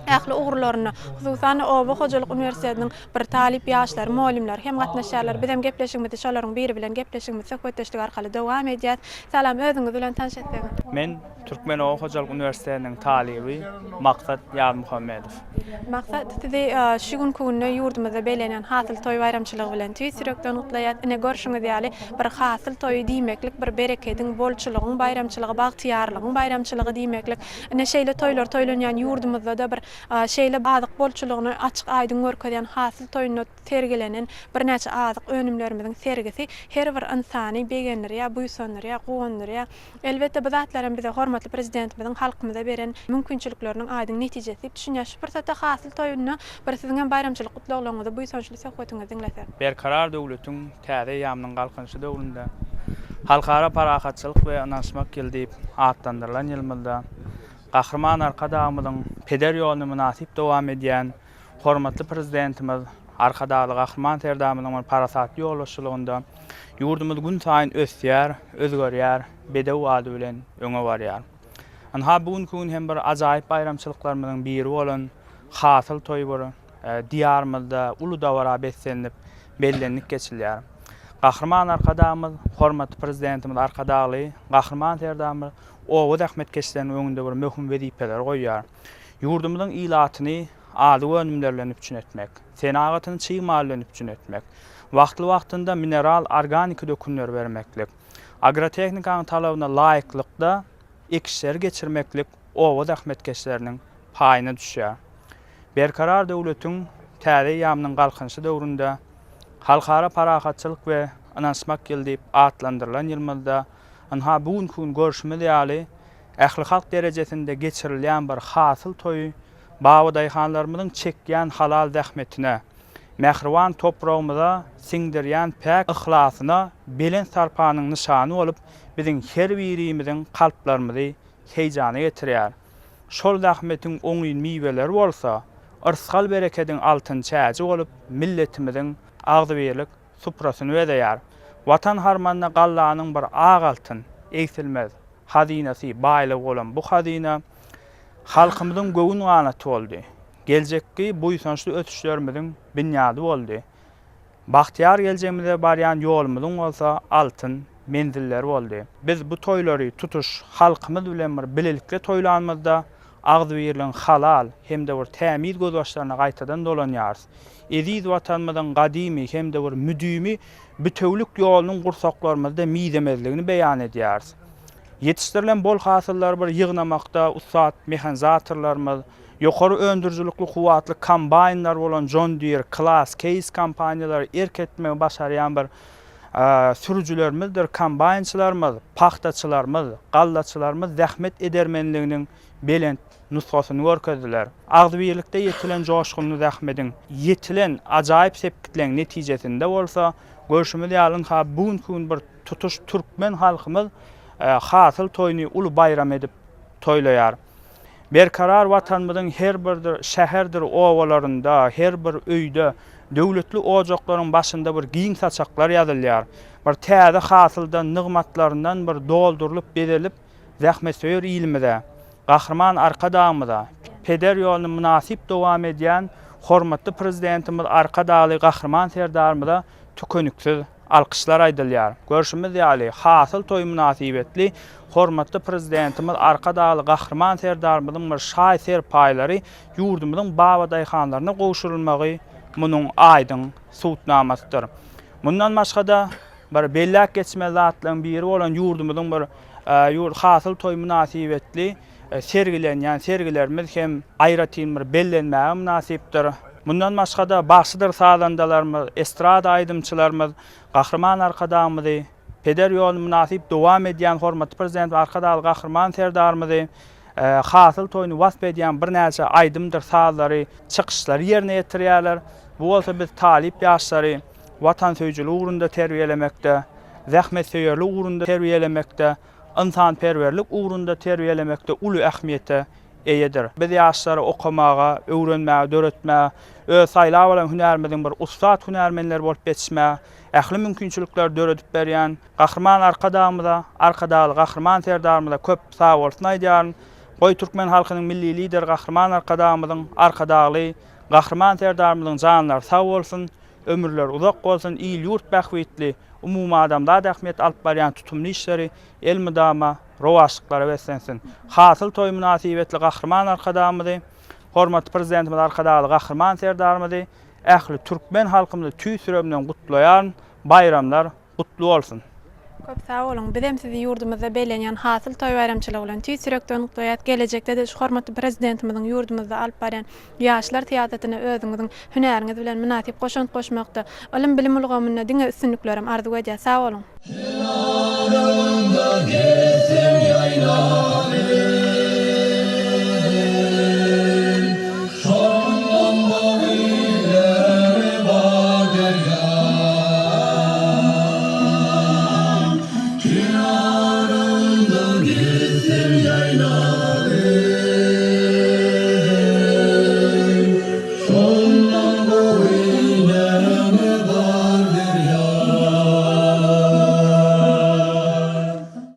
ähli ugurlarynda, hususan-da, oba hojalyk uniwersitetiniň bir talyp ýaşlary, mugallymlary hem gatnaşýarlar. Bizem gepleşigimizi şolaryň biri bilen gepleşigimizi söhbetdeşlik arkaly dowam edýäs. Salam, özüňiz bilen tanyş etseňiz. Men Türkmen oba hojalyk uniwersitetiniň talyby Maksat Ýazmuhammedow. Maksat, sizi şu günki günde ýurdumyzda bellenýän Hasyl toý baýramçylygy bilen tüýs ýürekden gutlaýas. Ine, görşüňiz ýaly, bir hasyl toýy diýmeklik bir berekediň, bolçulygyň baýramçylygy, bagtyýarlygyň baýramçylygy diýmeklik. Ine, şeýle toýlar toýlanýan ýurdumyzda-da bir şeýle azyk bolçulygyny açyk-aýdyň görkezýän Hasyl toýunda sergilenen birnäçe azyk önümlerimiziň sergisi her bir ynsany begendirýär, buýsandyrýar, guwandyrýar. Elbetde, bu zatlar hem bize hormatly Prezidentimiziň halkymyza beren mümkinçilikleriniň aýdyň netijesi diýip düşünýäris. Şu pursatda Hasyl toýunda bir siziň hem baýramçylyk gutlaglaryňyzy, buýsançly söhbetiňizi diňlesek. Berkarar döwletiň täze eýýamynyň Galkynyşy döwründe Halkara parahatçylyk we ynanyşmak ýyly diýip atlandyrylan ýylymyzda Gahryman Arkadagymyzyň peder ýoluny mynasyp dowam edýän Hormatly Prezidentimiz Arkadagly Gahryman Serdarymyzyň bir parasatly ýolbaşçylygynda ýurdumyz günsaýyn ösýär, özgerýär, bedew ady bilen öňe barýar. Ynha, bu günki gün hem bir ajaýyp baýramçylyklarymyzyň biri bolan Hasyl toýy bir Diýarymyzda uly dabara beslenilip, bellenilip geçilýär. Gahryman Arkadagymyz, hormatly Prezidentimiz Arkadagly Gahryman Serdarymyz oba zähmetkeşleriniň öňünde bir möhüm wezipeleri goýýar. Ýurdumyzyň ilatyny azyk önümleri bilen üpjün etmek, senagatyny çig mal bilen üpjün etmek, wagtly-wagtynda mineral organiki dökünleri bermeklik, agrotehnikanyň talabyna laýyklykda ekişleri geçirmeklik oba zähmetkeşleriniň paýyna düşýär. Berkarar döwletiň täze eýýamynyň Galkynyşy döwründe Halkara parahatçylyk we ynanyşmak ýyly diýip atlandyrylan ýylymyzda ynha bu günki gün görşümiz ýaly ählihalk derejesinde geçirilýän bir hasyl toýy babadaýhanlarymyzyň çekýän halal zähmetine, mähriban topragymyza siňdirýän päk yhlasyna belent sarpanyň nyşany bolup, biziň her birimiziň kalplarymyzy heýjana getirýär. Şol zähmetiň oňyn miweleri bolsa, yrsgal-berekediň altyn çäji bolup, milletimiziň agzybirlik suprasyny bezeýär. Watan harmanyna gallanyň bir ak altyn, egsilmez hazynasy, baýlygy bolan bu hazyna halkymyzyň göwün ganaty boldy. Geljekki buýsançly ösüşlerimiziň binýady boldy. Bagtyýar geljegimize barýan ýolumyzyň bolsa altyn menzilleri boldy. Biz bu toýlary tutuş halkymyz bilen bir bilelikde toýlanymyzda agzybirligiň halal hem-de bir tämiz gözbaşlaryna gaýtadan dolanýarys. Eziz Watanymyzyň gadymy hem-de bir müdimi bitewülik ýolunyň gursaklarymyzda mizemezligini beýan edýäris. Ýetişdirilen bol hasyllary bir ýygnamakda ussat mehanizatorlarymyz, ýokary öndürijilikli kuwwatly kombaýnlar bolan John Deere, Claas, Case kompaniýalary erk etmegi başarýan bir sürüjilerimizdir kombaýnçylarymyz, pagtaçylarymyz, gallaçylarymyz zähmet edermenliginiň belent nusgasyny görkezdiler. Agzybirlikde ýetilen joşgunly zähmediň, ýetilen ajaýyp sepgitleň netijesinde bolsa, görşümiz ýaly, ynha, bu günki gün bir tutuş türkmen halkymyz Hasyl toýuny uly baýram edip toýlaýar. Berkarar Watanymyzyň her bir şäherdir obalarynda, her bir öýde, döwletli ojaklaryň başynda bir giň saçaklar ýazylýar. Bir täze hasyldan, nygmatlaryndan bir doldurylyp, bezelip, zähmetsöýer ilimize, Gahryman Arkadagymyza, peder ýoluny mynasyp dowam edýän hormatly Prezidentimiz Arkadagly Gahryman Serdarymyza tükeniksiz alkyşlar aýdylýar. Görşümiz ýaly, Hasyl toýy mynasybetli hormatly Prezidentimiz Arkadagly Gahryman Serdarymyzyň bir şaý-serpaýlary ýurdumyzyň babadaýhanlaryna gowşurylmagy munuň aýdyň subutnamasydyr. Mundan başga-da, bir belläp geçmeli zatlaryň biri bolan ýurdumyzyň bir ýurt Hasyl toýy mynasybetli sergilenýän sergilerimiz hem aýratyn bir bellenmäge mynasypdyr. Mundan başga-da, bagşydyr sazandalarymyz, estrada aýdymçylarymyz Gahryman Arkadagymyzy, peder ýoluny mynasyp dowam edýän hormatly Prezidentimiz Arkadagly Gahryman Serdarymyzy, hasyl toýuny wasp edýän birnäçe aýdymdyr sazlary, çykyşlary ýerine ýetirýärler. Bu bolsa biz talyp ýaşlary watansöýüjilik ugrunda terbiýelemekde, zähmetsöýerlik ugrunda terbiýelemekde, ynsanperwerlik ugrunda terbiýelemekde uly ähmiýete eýedir. Biz ýaşlary okamaga, öwrenmäge, döretmäge, öz saýlap alan hünärimiziň bir ussat hünärmenleri bolup ýetişmäge ähli mümkinçilikleri döredip berýän Gahryman Arkadagymyza, Arkadagly Gahryman Serdarymyza köp sagbolsun aýdýaryn. Goý, türkmen halkynyň Milli Lideri Gahryman Arkadagymyzyň, Arkadagly Gahryman Serdarymyzyň janlary sag bolsun, ömürleri uzak bolsun, il-ýurt bähbitli, umumadamzat ähmiýetli alyp barýan tutumly işleri elmydama rowaçlyklara beslensin! Hasyl toýy mynasybetli Gahryman Arkadagymyzy, hormatly Prezidentimiz Arkadagly Gahryman Serdarymyzy, ähli türkmen halkymyzy tüýs ýüregimden gutlaýaryn! Baýramlar gutly bolsun! Köp sag boluň. Bizem sizi ýurdumyzda bellenýän Hasyl toý baýramçylygy bilen tüýs ýürekden gutlaýas. Gelejekde-de şu hormatly Prezidentimiziň ýurdumyzda alyp barýan ýaşlar syýasatyna özüňiziň hünäriňiz bilen mynasyp goşant goşmakda, ylym-bilim ulgamynda diňe üstünliklerem arzuw edýäs. Sag boluň! Kenarynda gezsem ýaýlany, Şondan gowy näme bar derýaň. Kenarynda gezsem ýaýlany, Şondan gowy näme bar derýaň.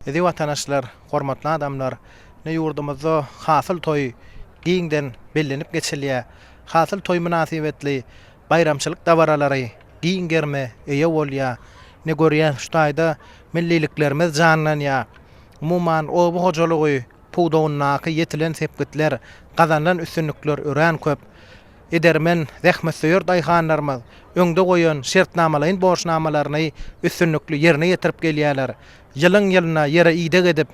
Eziz watandaşlar, hormatly adamlar! Ine ýurdumyzda Hasyl toýy giňden bellenip geçilýär. Hasyl toýy mynasybetli baýramçylyk dabaralary giň gerime eýe bolýar. Ine görýäs şu taýda milliliklerimiz janlanýar. Umuman, oba hojalygy pudagyndaky ýetilen sepgitler, gazanylan üstünlikler örän köp. Edermen, zähmetsöýer daýhanlarymyz öňde goýan şertnamalaýyn borçnamalaryny üstünlikli ýerine ýetirip gelýärler. Ýylyň-ýylyna ýere ideg edip,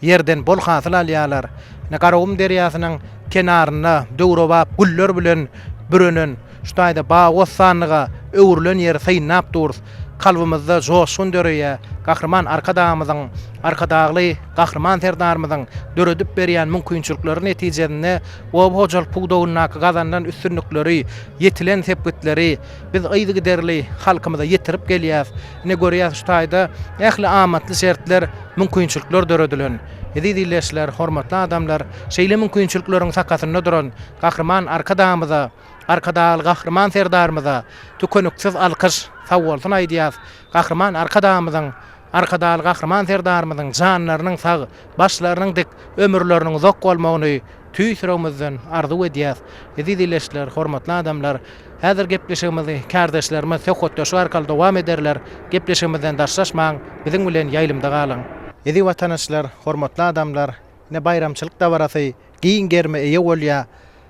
ýerden bol hasyl alýarlar. Ine, Garagum derýasynyň kenarynda döwrebap güller bilen bürenen, şu taýda bagy-bossanlyga öwrülen ýeri synlap durus. Kalbymyzda joşgun döreýär. Gahryman Arkadagymyzyň, Arkadagly Gahryman Serdarymyzyň döredip berýän mümkinçilikleri netijesinde oba hojalyk pudagyndaky gazanylan üstünlikleri, ýetilen sepgitleri biz yzygiderli halkymyza ýetirip gelýäris. Ine görýäs şu taýda ähli amatly şertler, mümkinçilikler döredilen. Eziz ildeşler, hormatly adamlar, şeýle mümkinçilikleriň sakasynda duran Gahryman Arkadagymyza, Arkadagly Gahryman Serdarymyza tükeniksiz alkyş, sagbolsun aýdýas. Gahryman Arkadagymyzyň, Arkadagly Gahryman Serdarymyzyň janlarynyň sag, başlarynyň dik, ömürleriniň uzak bolmagyny tüýs ýüregimizden arzuw edýäs. Eziz ildeşler, hormatly adamlar, häzir gepleşigimizi kärdeşlerimiz söhbetdeşlik arkaly dowam ederler. Gepleşigimizden daşlaşmaň, biziň bilen ýaýlymda galyň. Eziz watandaşlar, hormatly adamlar, ine baýramçylyk dabarasy giň gerime eýe bolýar.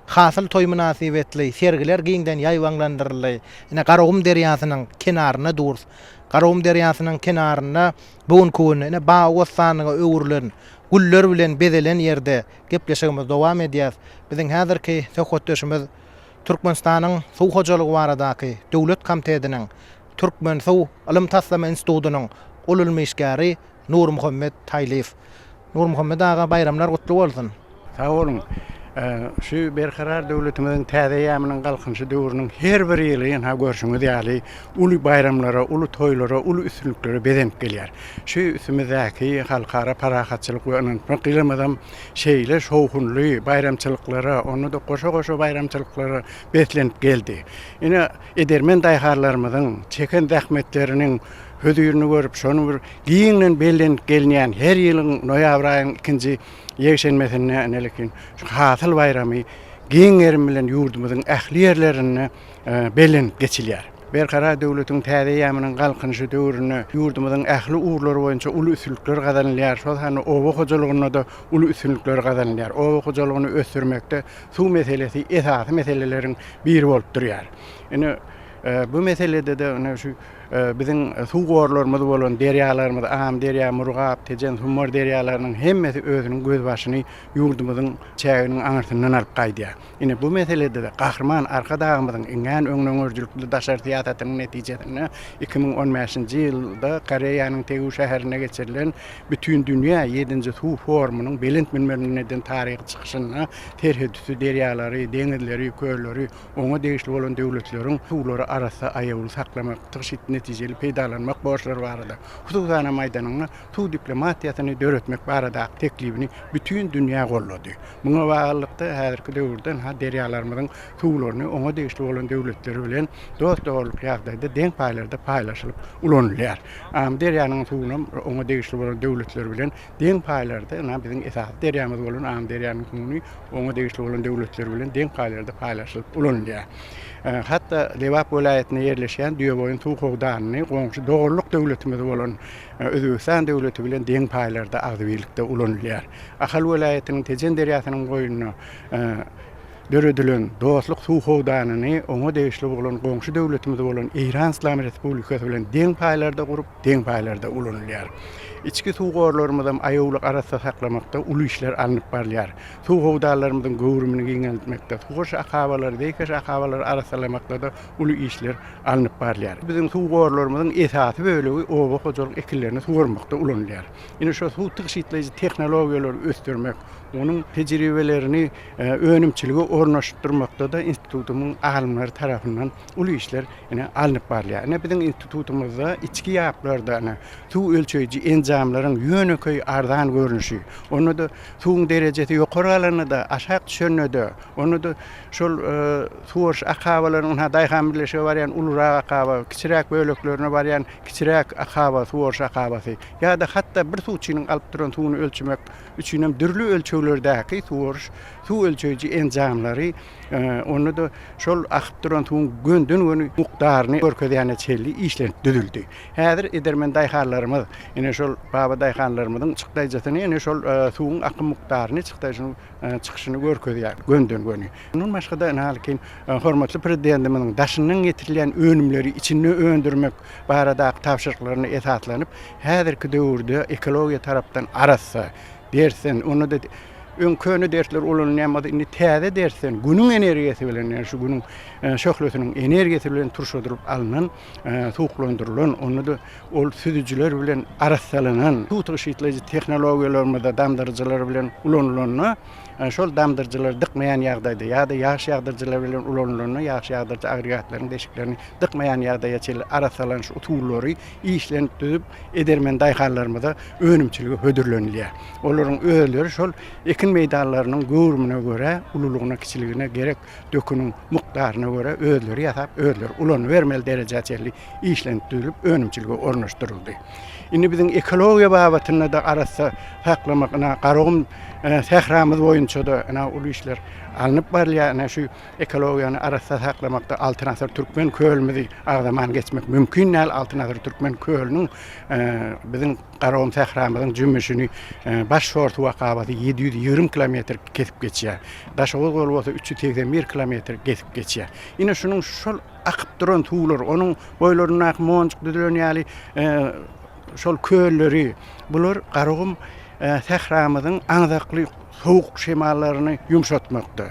Hasyl toýy mynasybetli sergiler giňden ýaýbaňlandyryldy. Ine Garagum derýasynyň kenarynda durus. Garagum derýasynyň kenarynda bu günki gün ine bagy-bossanlyga öwrülen, güller bilen bezelen ýerde Gepleşigimizi dowam edýäs. Biziň häzirki söhbetdeşimiz Türkmenistanyň Suw hojalygy baradaky döwlet komitetiniň Türkmensuw ylym-taslama institutynyň uly ylmy işgäri Nurmuhammet Taýlyýew. Nurmuhammet aga baýramlar gutly bolsun! Sag boluň. Şu Berkarar döwletimiziň täze eýýamynyň Galkynyşy döwrüniň her bir ýyly ynha görşüňiz ýaly uly baýramlara, uly toýlara, uly üstünliklere bezenip gelýär. Şu üstümizdäki Halkara parahatçylyk we ynanyşmak ýylymyzam şeýle şowhunly baýramçylyklara, onda-da goşa-goşa baýramçylyklara beslenip geldi. Ine, edermen daýhanlarymyzyň çeken zähmetleriniň hözirini görüp, şony bir giňden bellenip gelinýän her ýylyň noýabr aýynyň ikinji ýekşenbesinde ine şu Hasyl baýramy giň gerim bilen ýurdumyzyň ähli ýerlerinde bellenip geçilýär. Berkarar döwletiň täze eýýamynyň Galkynyşy döwründe ýurdumyzyň ähli ugurlary boýunça uly üstünlikler gazanylýar, şol sanda oba hojalygynda-da uly üstünlikler gazanylýar. Oba hojalygyny ösdürmekde suw meselesi esasy meseleleriň biri bolup durýar. Ine, bu meselede-de ine şu Biziň suw gorlarymyz bolan derýalarymyz Amyderýa, Murgap, Tejen, Sumbar derýalarynyň hemmesi özüniň gözbaşyny ýurdumyzyň çäginiň aňyrsyndan alyp gaýdýar. Ine, bu meselede-de Gahryman Arkadagymyzyň iňňän öňdengörüjilikli daşary syýasatynyň netijesinde 2015-nji ýylda Koreýanyň Tegu şäherinde geçirilen Bütindünýä ýedinji suw forumynyň belent münberinde eden taryhy çykyşynda serhetüsti derýalary, deňizleri, kölleri, oňa degişli bolan döwletleriň suwlary arassa, aýawly saklamak, tygşytly, netijeli peýdalanmak borçlary barada, hususanam aýdanyňda, suw diplomatiýasyny döretmek baradaky teklibini bütin dünýä goldady. Muňa baglylykda, häzirki döwürde ynha derýalarymyzyň suwlaryny oňa degişli bolan döwletleri bilen dost-doganlyk ýagdaýda deň paýlarda paýlaşylyp ulanylýar. Amyderýanyň suwunam oňa degişli bolan döwletler bilen deň paýlarda, ynha biziň esasy derýamyz bolan Amyderýanyň suwuny oňa degişli bolan döwletler bilen deň paýlarda paýlaşylyp ulanylýar. Hatda Lebap welaýatynda ýerleşýän Düýeboýun suw howdanyny goňşy doganlyk döwletimiz bolan Özbegistan döwleti bilen deň paýlarda agzybirlikde ulanylýar. Ahal welaýatynyň Tejen derýasynyň boýunda döredilen Dostluk suw howdanyny oňa degişli bolan goňşy döwletimiz bolan Eýran Yslam Respublikasy bilen deň paýlarda gurup, deň paýlarda ulanylýar. Içki suw gorlarymyzam aýawly arassa saklamakda uly işler alnyp barylýar. Suw howdanlarymyzyň göwrümini giňeltmekde, suwaryş akabalary, zeýkeş akabalary arassalamakda-da uly işler alnyp barylýar. Biziň suw gorlarymyzyň esasy bölegi oba hojalyk ekinlerini suwarmakda ulanylýar. Ine şo suw tygşytlaýjy tehnologiýalary ösdürmek, onuň tejribelerini önümçilige ornaşdyrmakda-da institutymyň alymlary tarapyndan uly işler ine alnyp barylýar. Ine biziň institutymyzda içki ýaplarda ine suw ölçeýji enjamlaryň ýönekeý arzan görnüşi, onda-da suwuň derejesi ýokary galanda-da, aşak düşende-de, onda-da şol suwaryş akabalaryň ynha daýhan birleşige barýan ulurak akaba, kiçiräk böleklerine barýan kiçiräk akaba, suwaryş akabasy ýa-da hatda bir suwçynyň alyp duran suwuny ölçemek üçinem dürli ölçeglerdäki suwaryş suw ölçeýji enjamlary Onda-da şol akyp duran suwuň gönden-göni mukdaryny görkezýäne çenli işlenip düzüldi. Häzir edermen daýhanlarymyz, ine şol baba daýhanlarymyzyň çykdaýjysyny, ine şol suwuň akym mukdaryny, çykdaýjynyň çykyşyny görkezýär gönden-göni. Mundan başga-da ine halky hormatly Prezidentimiziň daşyndan getirilýän önümleri içinde öndürmek baradaky tabşyryklaryna esaslanyp, häzirki döwürde ekologiýa tarapdan arassa, dersden, onda-da öň köne dersler ulanylýan bolsa, indi täze dersden Günüň energiýasy bilen, ýagny şu Günüň şöhlesiniň energiýasy bilen turşadylyp alnan, suwuklandyrylan, onda-da ol süzüjiler bilen arassalanan suw tygşytlaýjy tehnologiýalarymyzda damdyryjylar bilen ulanylanda, şol damdyryjylary dykmaýan ýagdaýda ýa-da ýagyş ýagdyryjylar bilen ulanylanda ýagyş ýagdyryjy agregatlaryň deşiklerini dykmaýan ýagdaýa çenli arassalanyş usullary işlenip düzüp, edermen daýhanlarymyza önümçilige hödürlenilýär. Olaryň özleri şol ekin meýdanlarynyň göwrümine görä, ululygyna, kiçiligine, gerek döküniň mukdaryna görä özleri ýasap, özleri ulanybermeli derejä çenli işlenip düzülip, önümçilige ornaşdyryldy. Indi biziň ekologiýa babatynda-da arassa saklamak, ynha, Garagum sähramyz boýunça-da, ynha, uly işler alnyp barylýar. Ynha, şu Ekologiýany arassa saklamakda Altyn asyr Türkmen kölümizi agzaman geçmek mümkin däl. Altyn asyr Türkmen kölüniň biziň Garagum sähramyzyň jümmüşini baş şor suw akabasy 720 kilometr kesip geçýär. Daşoguz goly bolsa 381 kilometr kesip geçýär. Ine şunuň şol akyp duran suwlar, onuň boýlaryndaky monjuk düzülen ýaly şol kölleri, bular Garagum. sähramyzyň aňzakly sowuk şemallaryny ýumşatmakda,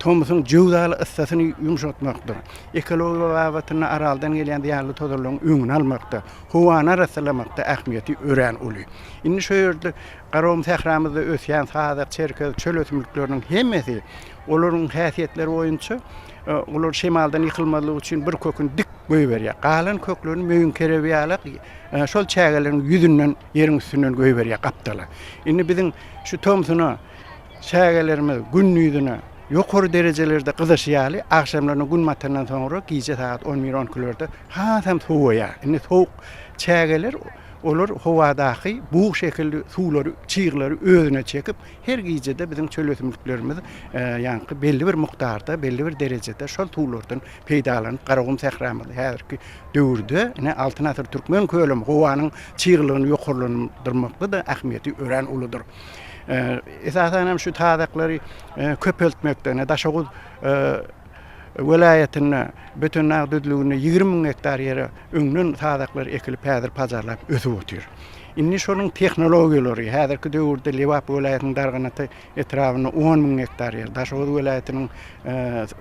tomusyň jöwzaly yssysyny ýumşatmakda, ekologiýa babatynda Araldan gelýän zyýanly tozanlaryň öňüni almakda, howany arassalamakda ähmiýeti örän uly. Indi şu ýerde Garagum sähramyzda ösýän sazak, çerkez, çöl ösümlikleriniň hemmesi olaryň häsiýetleri boýunça olar şemaldan ýykylmazlygy üçin bir köküni dik goýberýär. Galan köklerini möýüň kerebi ýaly şol çägeleriň ýüzünden, ýeriň üstünden goýberýär gapdala. Indi biziň şu tomsuna çägelerimiz gündizine ýokary derejelerde gyzyşy ýaly, agşamlaryna gün batandan soňra gije sagat on bir, on ikilerde hasam sowaýar. Indi sowuk çägeler olar howadaky bug şekilli suwlary, çyglary özüne çekip, her gijede biziň çöl ösümliklerimiz ýaňky belli bir mukdarda, belli bir derejede şol suwlardan peýdalanyp, Garagum sähramyzda häzirki döwürde ine Altyn asyr Türkmen kölem howanyň çyglygyny ýokarlandyrmakda-da ähmiýeti örän uludyr. Esasan hem şu tazaklary köpeltmekde, ine Daşoguz welaýatynda Bötendag düzlüginde 20 müň gektar ýere öňden sazaklar ekilip, häzir pajarlap ösüp otyr. Indi şonuň tehnologiýalary häzirki döwürde Lebap welaýatynyň Darganata etrabynda on müň gektar ýer, Daşoguz welaýatynyň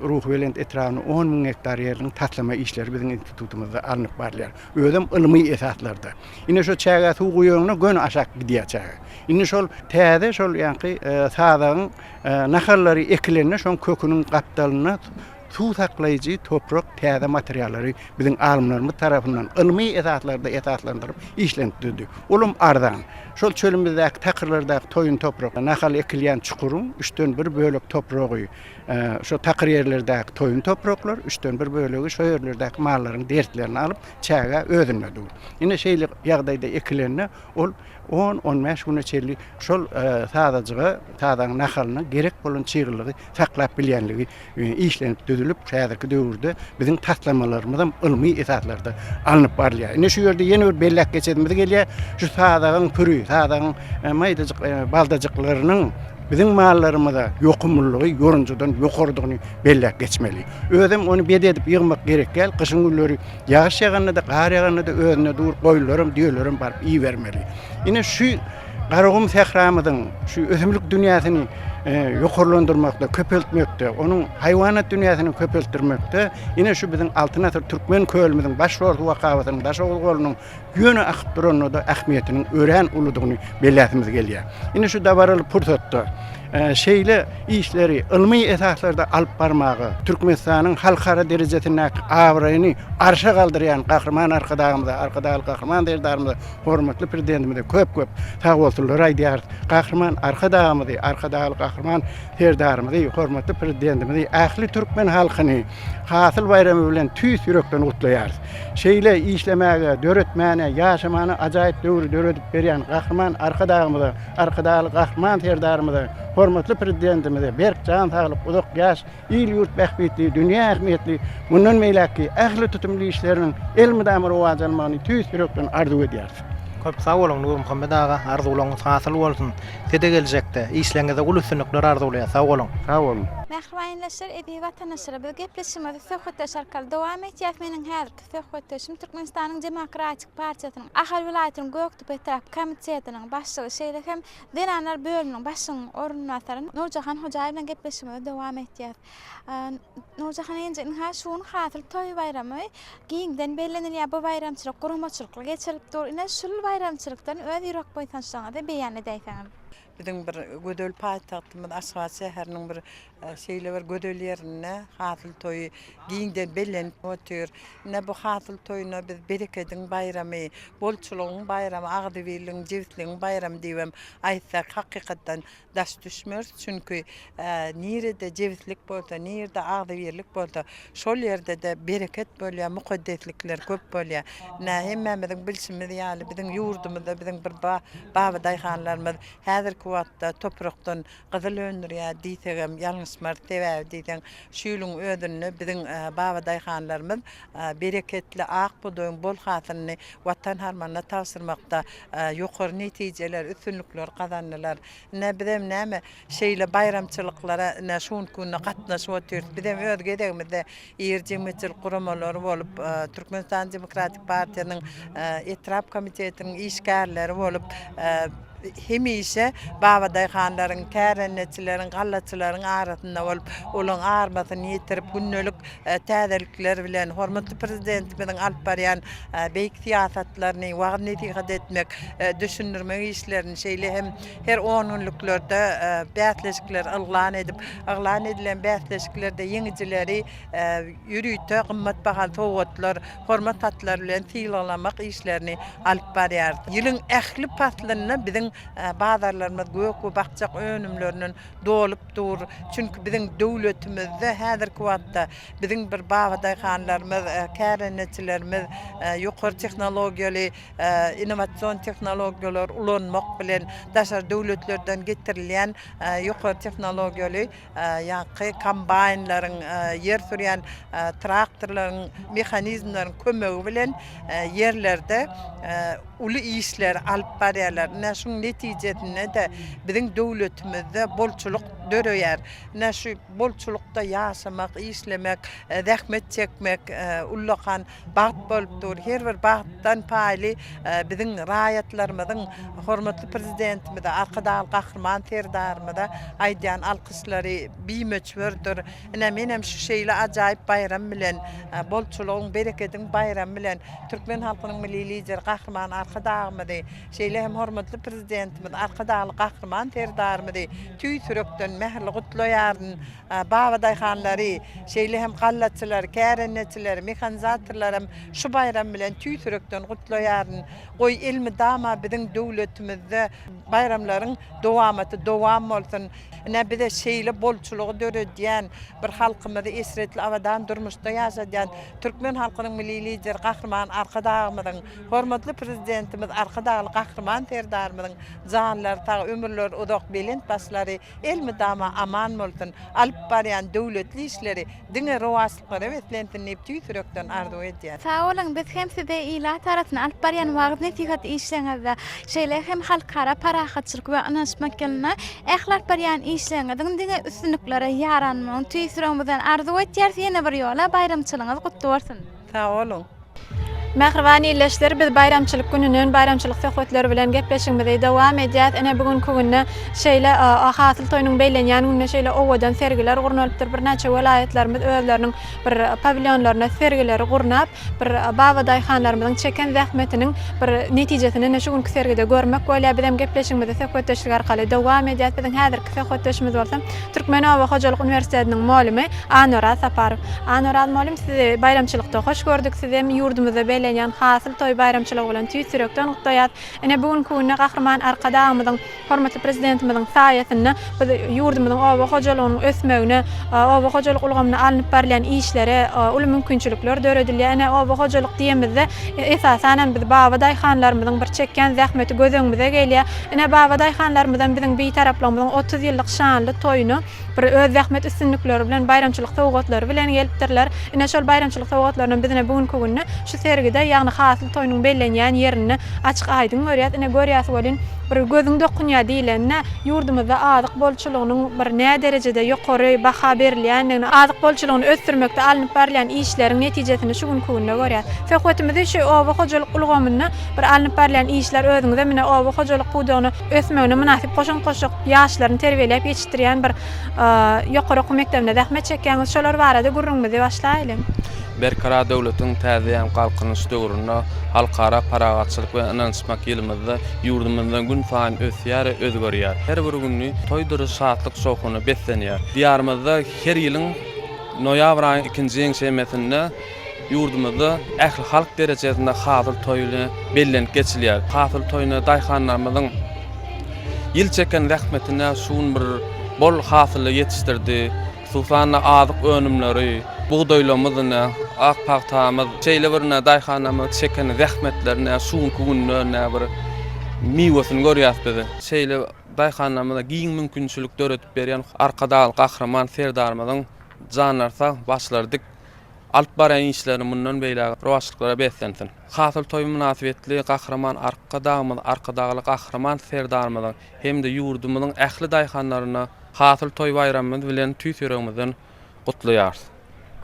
Ruhubelent etrabynda on müň gektar ýeriniň taslama işleri biziň institutymyzda alnyp barylýar. Özem ylmy esaslarda. Indi şo çägä suw guýaňda göni aşak gidýär çäge. Indi şol täze şol ýaňky sazagyň nahallary ekilende şoň köküniň gapdalynda Suw saklaýjy toprak täze materiallary biziň alymlarymyz tarapyndan ylmy esaslarda esaslandyryp işlenip düzdi. Olam arzan. Şol çölümizdäki takyrlardaky toýun toprak, nahal ekilýän çukuryň üçden bir bölek topragy şo takyr ýerlerdäki toýun topraklar, üçden bir bölegi şo ýerlerdäki mallaryň dertlerini alyp çäge özünde dur. Ine şeýle ýagdaýda ekilende ol on, on bäş güne çenli şol sazajyga, sazagyň nahalyna gerek bolan çyglylygy saklap bilýänligi işlenip düzülip, häzirki döwürde biziň taslamalarymyzam ylmy esaslarda alnyp barylýar. Indi şu ýerde ýene bir belläp geçesimiz gelýär, şu sazagyň püri, sazagyň e, maýdajyk e, baldajyklarynyň biziň mallarymyza ýokumlylygy ýorunjadan ýokarydygyny belläp geçmeli. Özem ony bede edip ýygmak gerek däl, gyşyň günleri ýagyş ýaganda-da, gar ýaganda-da özünde dur, goýunlaram, düýelerem baryp iýibermeli. Ine şu Garagum sähramyzyň şu ösümlik dünýäsini ýokarlandyrmakda, köpeltmekde, onuň haýwanat dünýäsini köpeltdirmekde ine şu biziň Altyn asyr türkmen kölümiziň baş şor suw akabasynyň Daşoguz golunyň ýöne akyp duranda-da ähmiýetiniň örän uludygyny belläsimiz gelýär. Ine şu dabaraly pursatda şeýle işleri ylmy esaslarda alyp barmaga Türkmenistanyň halkara derejesindäki abraýyny arşa galdyrýan Gahryman Arkadagymyza, Arkadagly Gahryman Serdarymyza Hormatly Prezidentimize köp-köp sagbolsunlar aýdýarys. Gahryman Arkadagymyzy, Arkadagly Gahryman Serdarymyzy, hormatly Prezidentimizi, ähli türkmen halkyny Hasyl baýramy bilen tüýs ýürekden gutlaýarys. Şeýle işlemäge, döretmäne, ýaşamana ajaýyp döwri döredip berýän Gahryman Arkadagymyza, Arkadagly Gahryman Serdarymyza, hormatly Prezidentimize berk jan saglyk, uzak ýaş, Il-ýurt bähbitli, dünýä ähmiýetli mundan beýläkki ähli tutumly işleriniň elmydama rowaç almagyny tüýs ýürekden arzuw edýäris. Köp sag boluň Nurmuhammet aga, arzuwlaryňyz hasyl bolsun. Size geljekde işleriňizde uly üstünlikler arzuwlaýas. Sag boluň. Sag boluň. Mähriban ildeşler, eziz watandaşlar, biz gepleşigimizi söhbetdeş arkaly dowam etýäs. Meniň häzirki söhbetdeşim Türkmenistanyň Demokratik partiýasynyň Ahal welaýatynyň Gökdepe etrap komitetiniň başlygy, şeýle hem Zenanlar bölüminiň başlygynyň orunbasary Nurjahan Hojaýew bilen gepleşigimizi dowam etýäris. Nurjahan enje, ynha şu gün Hasyl toý baýramy giňden bellenilýär. Bu baýramçylyk guramaçylykly geçirilip dur. Ine şul baýramçylykdan öz ýürek buýsançlaryňyzy beýan edäýseňiz. Biziň bir gözel paýtagtymyz Aşgabat şäheriniň bir şeýle bir gözel ýerinde Hasyl toýy giňden bellenip otyr. Ine bu Hasyl toýuna biz berekediň baýramy, bolçulygyň baýramy, agzybirligiň, jebisligiň baýramy diýibem aýtsak, hakykatdan daş düşmeris. Çünki nirede jebislik bolsa, nirede agzybirlik bolsa, şol ýerde-de bereket bolýar, mukaddeslikler köp bolýar. Ine, hemmämiziň bilşimiz ýaly, biziň ýurdumyzda biziň bir babadaýhanlarymyz häzirki wagtda toprakdan gyzyl öndürýär diýsegem ýalňyşmarys. Sebäbi diýseň, şu ýylyň özünde biziň babadaýhanlarymyz bereketli ak bugdaýyň bol hasylyny Watan harmanyna tabşyrmakda ýokary netijeler, üstünlikler gazandylar. Ine, bizem näme, şeýle baýramçylyklara ine şu günki günde gatnaşyp otyrys. Bizem öz gezegimizde iri jemgyýetçilik guramalary bolup, Türkmenistan Demokratik partiýasynyň etrap komitetiniň işgärleri bolup, Hemişe babadaýhanlaryň, kärendeçileriň, gallaçylaryň arasynda bolup, olaryň armasyny ýetirip, gündelik täzelikler bilen hormatly Prezidentimiziň alyp barýan beýik syýasatlaryny wagyz-nesihat etmek, düşündirmek işlerini, şeýle hem her on günlüklerde bäsleşikler yglan edip, yglan edilen bäsleşiklerde ýeňijileri ýörite gymmat bahaly sowgatlar, hormat hatlary bilen sylaglamak işlerini alyp barýarys. Ýylyň ähli paslynda biziň bazarlarymyz gök we bakjak önümlerinden dolup dur. Çünki biziň döwletimizde häzirki wagtda biziň bir babadaýhanlarymyz, kärendeçilerimiz ýokary tehnologiýaly, innowasion tehnologiýalary ulanmak bilen daşary döwletlerden getirilýän ýokary tehnologiýaly ýaňky kombaýnlaryň, ýer sürýän traktorlaryň, mehanizmleriň kömegi bilen ýerlerde uly işleri alyp barýarlar. Ine, şuň netijesinde-de biziň döwletimizde bolçulyk döreýär. Ine, şu bolçulykda ýaşamak, işlemek, zähmet çekmek ullakan bagt bolup dur. Her bir bagtdan paýly biziň raýatlarymyzyň hormatly Prezidentimize, Arkadagly Gahryman Serdarymyza aýdýan alkyşlary bimöçberdir. Ine, menem şu şeýle ajaýyp baýram bilen, bolçulygyň, berekediň baýramy bilen türkmen halkynyň Milli Lideri Gahryman Arkadagymyzy, şeýle hem hormatly Prezidentimiz Arkadagly Gahryman Serdarymyzy tüýs ýürekden mähirli gutlaýaryn. Babadaýhanlary, şeýle hem gallaçylary, kärendeçileri, mehanizatorlaram şu baýram bilen tüýs ýürekden gutlaýaryn. Goý, elmydama biziň döwletimizde baýramlaryň dowamaty dowam bolsun! Ine, bize şeýle bolçulygy döredýän, bir halkymyzy eşretli, abadan durmuşda ýaşadýan türkmen halkynyň Milli Lideri Gahryman Arkadagymyzyň, hormatly Prezidentimiz Arkadagly Gahryman Serdarymyzyň janlary sag, ömürleri uzak, belent başlary elmydama aman bolsun, alyp barýan döwletli işleri diňe rowaçlyklara beslensin diýip tüýs ýürekden arzuw edýän. Sag boluň, biz hem size ilat arasynda alyp barýan wagyz-nesihat işleriňizde, şeýle hem Halkara parahatçylyk we ynanyşmak ýylynda ähli alyp barýan işleriňiziň diňe üstünliklere ýaranmagyny tüýs ýüregimizden arzuw etýäris, ýene bir ýola baýramçylygyňyz gutly bolsun! Sag boluň! Mähriban ildeşler, biz baýramçylyk gününden baýramçylyk söhbetleri bilen gepleşigimizi dowam edýäs. Ine, bu günki günde şeýle Hasyl toýunyň bellenýän gününde şeýle owadan sergiler gurnalypdyr. Birnäçe welaýatlarymyz özleriniň bir pawilýonlarynda sergileri gurnap, bir babadaýhanlarymyzyň çeken zähmetiniň bir netijesini ine şu günki sergide görmek bolýar. Bizem gepleşigimizi söhbetdeşlik arkaly dowam edýäs. Biziň häzirki söhbetdeşimiz bolsa Türkmen oba hojalyk uniwersitetiniň mugallymy Annaoraz Saparow. Annaoraz mugallym sizi baýramçylykda hoş gördük. Sizi hem ýurdumyzda bellenýän Hasyl toýy baýramçylygy bilen tüýs ýürekden gutlaýas. Ine bu günki günde Gahryman Arkadagymyzyň, hormatly Prezidentimiziň saýasynda biz ýurdumyzyň oba hojalygynyň ösmegine, oba hojalyk ulgamynda alnyp barylýan işlere uly mümkinçilikler döredilýär. Ine oba hojalyk diýemizde esasan hem biz baba daýhanlarymyzyň bir çekýän zähmeti göz öňümize gelýär. Ine, baba daýhanlarymyzam biziň Bitaraplygymyzyň 30 ýyllyk şanly toýuna bir öz zähmet üstünlikleri bilen, baýramçylyk sowgatlary bilen gelipdirler. Ine, şol baýramçylyk sowgatlarynam biz ine bu günki günde şu sergide, ýagny Hasyl toýunyň bellenýän ýerinde açyk-aýdyň görýäs. Ine, görýäs welin, bir gözüň dokunýar diýlende, ýurdumyzda azyk bolçulygynyň bir näderejede ýokary baha berilýändigini, azyk bolçulygyny ösdürmekde alnyp barylýan işleriň netijesini şu günki günde görýäs. Söhbetimizi şu oba hojalyk ulgamynda bir alnyp barylýan işler özüňizem ine oba hojalyk pudagyna ösmegine mynasyp goşant goşjak ýaşlaryny terbiýeläp ýetişdirýän bir ýokary okuw mekdebinde zähmet çekýäňiz. Şolar barada gürrüňimizi başlaýlyň. Berkarar döwletiň täzeýan Galkynyş döwründe Halkara parahatçylyk we ynanyşmak ýylymyzda ýurdumyzda günsaýyn ösýär, özgerýär. Her bir güni toýdur şatlyk-şowhuna beslenýär. Diýarymyzda her ýylyň noýabr aýyň ikinji ýekşenbesinde Ýurdumyzda ählihalk derejesinde Hasyl toýy bellenip geçilýär. Hasyl toýuna daýhanlarymyzyň ýyl çeken zähmetine şu gün bir bol hasyly ýetişdirdi. Hususan-da, azyk önümleri, bugdaýlarymyz ine, ak pagtamyz, şeýle bir ine daýhanlarymyz çeken zähmetlerine şu günki günde ine bir miwesini görýäris biz. Şeýle daýhanlarymyza giň mümkinçilik döredip berýän Arkadagly Gahryman Serdarymyzyň janlary sag, başlary dik Alyp barýan işlerini mundan beýläk rowaçlyklara beslensin. Hasyl toýy mynasybetli Gahryman Arkadagymyz, Arkadagly Gahryman Serdarymyzyň hem-de ýurdumyzyň ähli daýhanlaryny Hasyl toý baýramymyz bilen tüýs ýüregimizden gutlaýarys.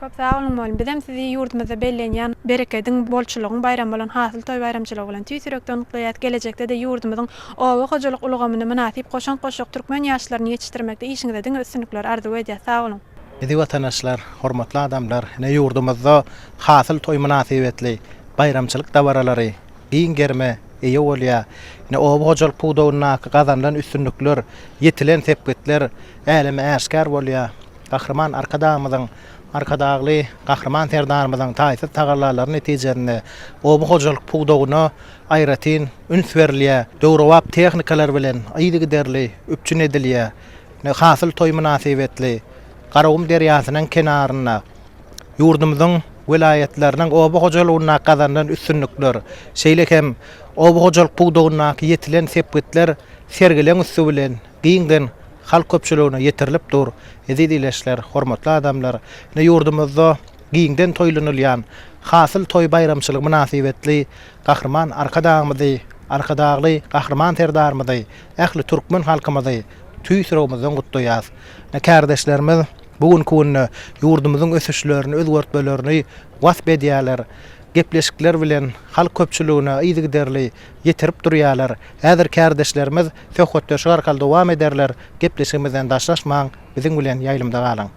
Köp sag boluň mugallym. Bizem sizi ýurdumyzda bellenýän berekediň, bolçulygyň baýramy bolan Hasyl toý baýramçylygy bilen tüýs ýürekden gutlaýas. Gelejekde-de ýurdumyzyň oba hojalyk ulgamyna mynasyp goşant goşjak türkmen ýaşlaryny ýetişdirmekde işiňize diňe üstünlikler arzuw edýäs. Sag boluň. Eziz watandaşlar, hormatly adamlar, ine ýurdumyzda Hasyl toý mynasybetli baýramçylyk dabaralary giň gerime eýe bolýar. Ine oba hojalyk pudagyndaky gazanylan üstünlikler, ýetilen sepgitler äleme äşgär bolýar. Gahryman Arkadagymyzyň, Arkadagly Gahryman Serdarymyzyň taýsyz tagallalary netijesinde oba hojalyk pudagyna aýratyn üns berilýär, döwrebap tehnikalar bilen yzygiderli üpjün edilýär. Ine, Hasyl toýy mynasybetli Garagum derýasynyň kenarynda ýurdumyzyň welaýatlarynyň oba hojalygynda gazanylan üstünlikler, şeýle hem oba hojalyk pudagyndaky ýetilen sepgitler sergileň üsti bilen giňden halk köpçüligine ýetirilip dur. Eziz ildeşler, hormatly adamlar, ine ýurdumyzda giňden toýlanylýan Hasyl toý baýramçylygy mynasybetli Gahryman Arkadagymyzy, Arkadagly Gahryman Serdarymyzy, ähli türkmen halkymyzy tüýs ýüregimizden gutlaýarys. Ine kärdeşlerimiz bu günki günde ýurdumyzyň ösüşlerini, özgertmelerini wasp edýärler. Gepleşikler bilen halk köpçüligine yzygiderli ýetirip durýarlar. Häzir kärdeşlerimiz Söhbetdeşlik arkaly dowam ederler. Gepleşigimizden daşlaşmaň, biziň bilen ýaýlymda galyň.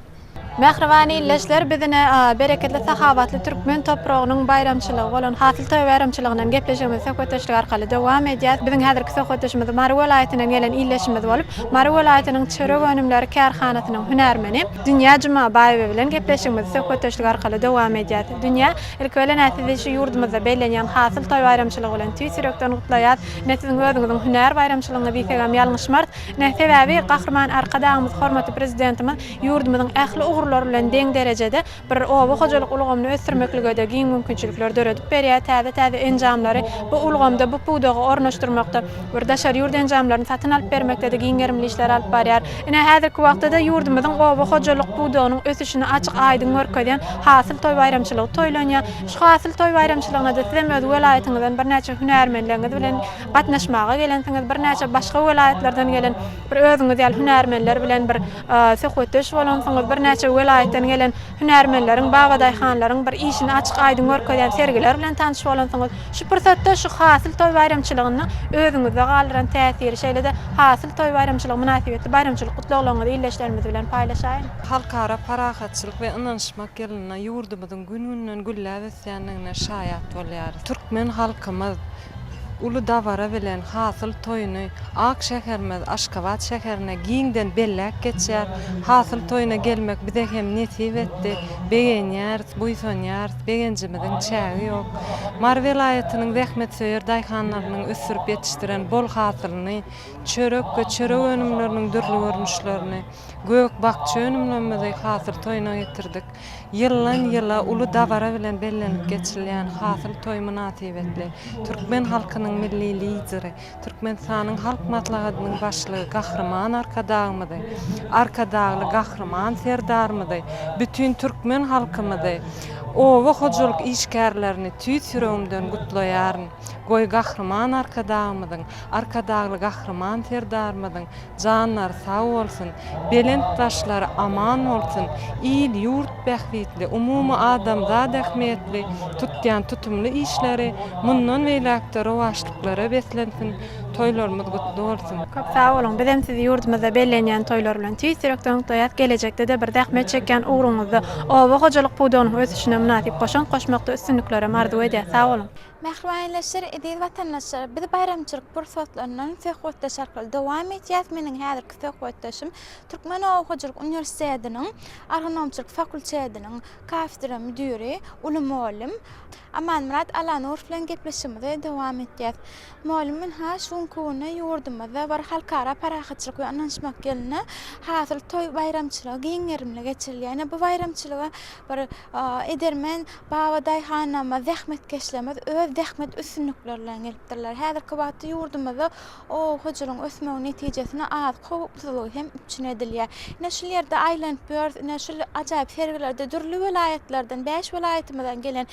Mähriban ildeşler, biz ine bereketli sahawatly türkmen topragynyň baýramçylygy bolan Hasyl toýy baýramçylygyndan gepleşigimizi söhbetdeşlik arkaly dowam edýäs. Biziň häzirki söhbetdeşimiz Mary welaýatyndan gelen ildeşimiz bolup, Mary welaýatynyň çörek önümleri kärhanasynyň hünärmeni Dünýä Jumabaýewa bilen gepleşigimizi söhbetdeşlik arkaly dowam edýäs. Dünýä, ilki bilen-ä sizi şu ýurdumyzda bellenýän Hasyl toý baýramçylygy bilen tüýs ýürekden gutlaýas. Ine siziň özüňiziň hünär baýramçylygyňyz diýsegem ýalňyşmarys. Ine sebäbi Gahryman Arkadagymyz hormatly Prezidentimiz ýurdumyzyň ähli ugurlary bilen deň derejede bir oba hojalyk ulgamyny ösdürmeklige-de giň mümkinçilikler döredip berýär. Täze-täze enjamlary bu ulgamda, bu pudaga ornaşdyrmakda, bir daşary ýurt enjamlaryny satyn alyp bermekde-de giň gerimli işleri alyp barýar. Ine häzirki wagtda-da ýurdumyzyň oba hojalyk pudagynyň ösüşini açyk-aýdyň görkezýän Hasyl toý baýramçylygy toýlanýar. Şu Hasyl toý baýramçylygyna-da sizem öz welaýatyňyzdan birnäçe hünärmenleriňiz bilen gatnaşmaga gelensiňiz, birnäçe başga welaýatlardan gelen bir özüňiz ýaly hünärmenler bilen bir söhbetdeş bolansyňyz, birnäçe welaýatdan gelen hünärmenleriň, babadaýhanlaryň bir işini açyk-aýdyň görkezýän sergiler bilen tanyş bolansyňyz. Şu pursatda şu Hasyl toý baýramçylygynda özüňizde galdyran täsiri, şeýle-de Hasyl toý baýramçylygy mynasybetli baýramçylyk gutlaglaryňyzy ildeşlerimiz bilen paýlaşaýyň. Halkara parahatçylyk we ynanyşmak ýylynda ýurdumyzyň gün-günden gülläp ösýändigine şaýat bolýarys. Türkmen halkymyz uly dabara bilen Hasyl toýuny ak şäherimiz Aşgabat şäherinde giňden belläp geçýär. Hasyl toýuna gelmek bize hem nesip etdi. Begenýäris, buýsanýarys, begenjimiziň çägi ýok. Mary welaýatynyň zähmetsöýer daýhanlarynyň ösdürip ýetişdiren bol hasylyny, çörek we çörek önümleriniň dürli görnüşlerini, Gök-bakja önümlerimizi Hasyl toýuna getirdik. Ýyldan-ýyla uly dabara bilen bellenip geçirilýän Hasyl toýy mynasybetli türkmen halkynyň Milli Lideri, Türkmenistanyň Halk Maslahatynyň Başlygy Gahryman Arkadagymyzy, Arkadagly Gahryman Serdarymyzy, bütin türkmen halkymyzy, oba hojalyk işgärlerini tüýs ýüregimden gutlaýaryn. Goý, Gahryman Arkadagymyzyň, Arkadagly Gahryman Serdarymyzyň Janlary sag bolsun, belent başlary aman bolsun, il-ýurt bähbitli, umumy adamzat ähmiýetli tutýan tutumly işleri mundan beýläk-de rowaçlyklara beslensin, toýlarymyz gutly bolsun! Köp sag boluň, bizem sizi ýurdumyzda bellenýän toýlar bilen tüýs ýürekden gutlaýas, gelejekde-de bir zähmet çekýän ugruňyzda oba hojalyk pudagynyň ösüşine mynasyp goşant goşmakda üstünliklerem arzuw edýäs, sag boluň! Mähriban ildeşler, eziz watandaşlar, biz baýramçylyk pursatlaryndan söhbetdeş arkaly dowam edýäris. Meniň häzirki söhbetdeşim Türkmen oba hojalyk uniwersitetiniň agronomçylyk fakultetiniň kafedra müdiri, uly mugallym Amanmyrat Allanurow bilen gepleşigimizi dowam edýäris. Mugallym, ynha, şu günki günde ýurdumyzda bir Halkara parahatçylyk we ynanyşmak ýylynda Hasyl toý baýramçylygy giň gerimli geçirilýär. Ine, bu baýramçylyga bir edermen Babadaýhanlarymyz, zähmetkeşlerimiz öz zähmet üstünlikleri bilen gelipdirler. Häzirki wagtda ýurdumyzda oba hojalygyň ösmegi netijesinde azyk howpsuzlygy hem üpjün edilýär. Ine, şul ýerde aýlanyp ýörüs, ine, şul ajaýyp sergilerde dürli welaýatlardan, bäş welaýatymyzdan gelen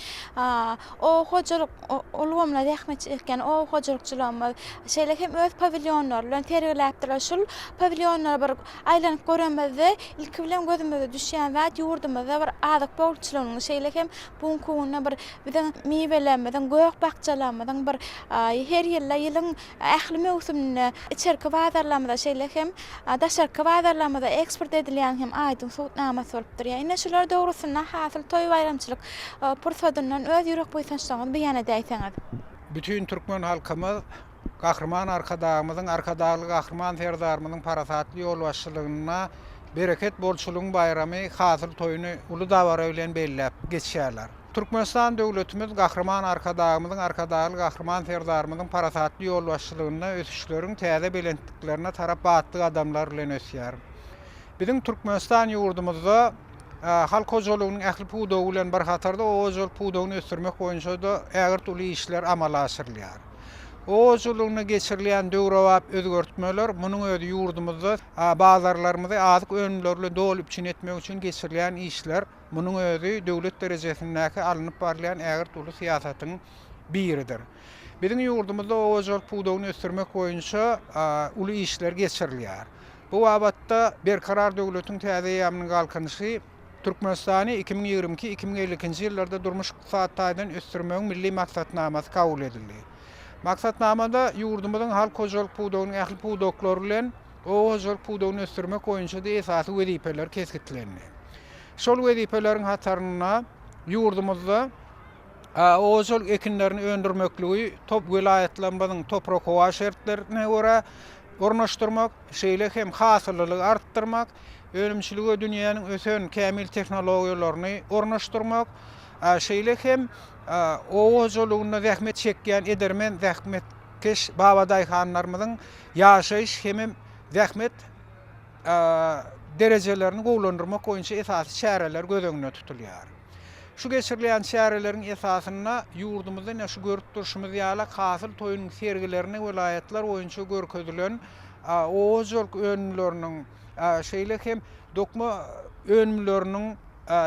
oba hojalyk ulgamynda zähmet çekýän oba hojalykçylarymyz, şeýle. Şeýle hem öz pawilýonlary bilen sergiläpdirler. Şul pawilýonlara bir aýlanyp göremizde, ilki bilen gözümize düşýän zat ýurdumyzda bir azyk bolçulygynyň, şeýle hem bu günki günde bir biziň miwelerimiziň, gök-bakjalarymyzyň bir her ýylda ýylyň ähli möwsüminde içerki bazarlarymyza, şeýle hem daşarky bazarlarymyza eksport edilýän hem aýdyň subutnamasy bolup durýar. Ine, şular dogrusynda Hasyl toý baýramçylyk pursadyndan öz ýürek buýsançlaryňyzy beýan edäýseňiz. Bütin türkmen halkymyz Gahryman Arkadagymyzyň, Arkadagly Gahryman Serdarymyzyň parasatly ýolbaşçylygynda bereket bolçulygyň baýramy Hasyl toýuny uly dabara bilen belläp geçýärler. Türkmenistan döwletimiz Gahryman Arkadagymyzyň, Arkadagly Gahryman Serdarymyzyň parasatly ýolbaşçylygynda ösüşleriň täze belentliklerine tarap batly gadamlar bilen ösýär. Biziň Türkmenistan ýurdumyzda halk hojalygynyň ähli pudagy bilen bir hatarda oba hojalyk pudagyny ösdürmek boýunça-da ägirt uly işler amala aşyrylýar. Oba hojalygynda geçirilýän döwrebap özgertmeler, munuň özi ýurdumyzda bazarlarymyzy azyk önümleri bilen doly üpjün etmek üçin geçirilýän işler, munuň özi döwlet derejesindäki alnyp barylýan ägirt uly syýasatyň biridir. Biziň ýurdumyzda oba hojalyk pudagyny ösdürmek boýunça uly işler geçirilýär. Bu babatda Berkarar döwletiň täze eýýamynyň Galkynyşy Türkmenistany 2022, 2052-nji ýyllarda durmuş-ykdysady taýdan ösdürmegiň Milli maksatnamasy kabul edildi. Maksatnamada ýurdumyzyň halk hojalyk pudagynyň ähli pudaklary bilen oba hojalyk pudagyny ösdürmek boýunça-da esasy wezipeler kesgitlendi. Şol wezipeleriň hatarynda ýurdumyzda oba hojalyk ekinlerini öndürmekligi top welaýatlarymyzyň toprak-howa şertlerine görä ornaşdyrmak, şeýle hem hasyllylygy artdyrmak, önümçilige dünýäniň ösen kämil tehnologiýalaryny ornaşdyrmak, şeýle hem oba hojalygynda zähmet çekýän edermen zähmetkeş babadaýhanlarymyzyň ýaşaýyş hemem zähmet derejelerini gowulandyrmak boýunça esasy çäreler göz öňünde tutulýar. Şu geçirilýän çäreleriň esasynda ýurdumyzda ine şu görüp durşumyz ýaly hasyl toýunyň sergilerini welaýatlar boýunça görkezilen oba hojalyk önümleriniň, şeýle hem dokma önümleriniň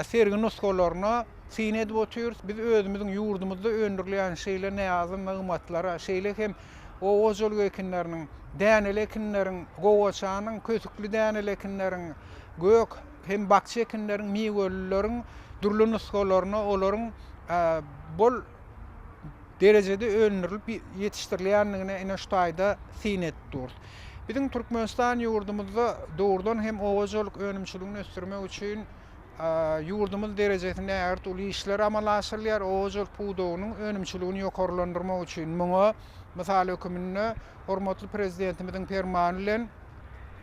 sergi nusgalaryna syn edip otyrys. Biz özümiziň ýurdumyzda öndürilýän şeýle näzli nygmatlara, şeýle hem oba hojalyk ekinleriniň, däneli ekinleriň, gowaçanyň, kösükli däneli ekinleriň, gök hem bakja ekinleriň, miwelileriň dürli nusgalaryna, olaryň bol derejede öndürilip ýetişdirilýändigine ine şu taýda syn edip durus. Biziň Türkmenistan ýurdumyzda dogrudan hem oba hojalyk önümçiligini ösdürmek üçin ýurdumyz derejesinde ägirt uly işler amala aşyrylýar. Oba hojalyk pudagynyň önümçiligini ýokarlandyrmak üçin muňa mysal höküminde hormatly Prezidentimiziň Permany bilen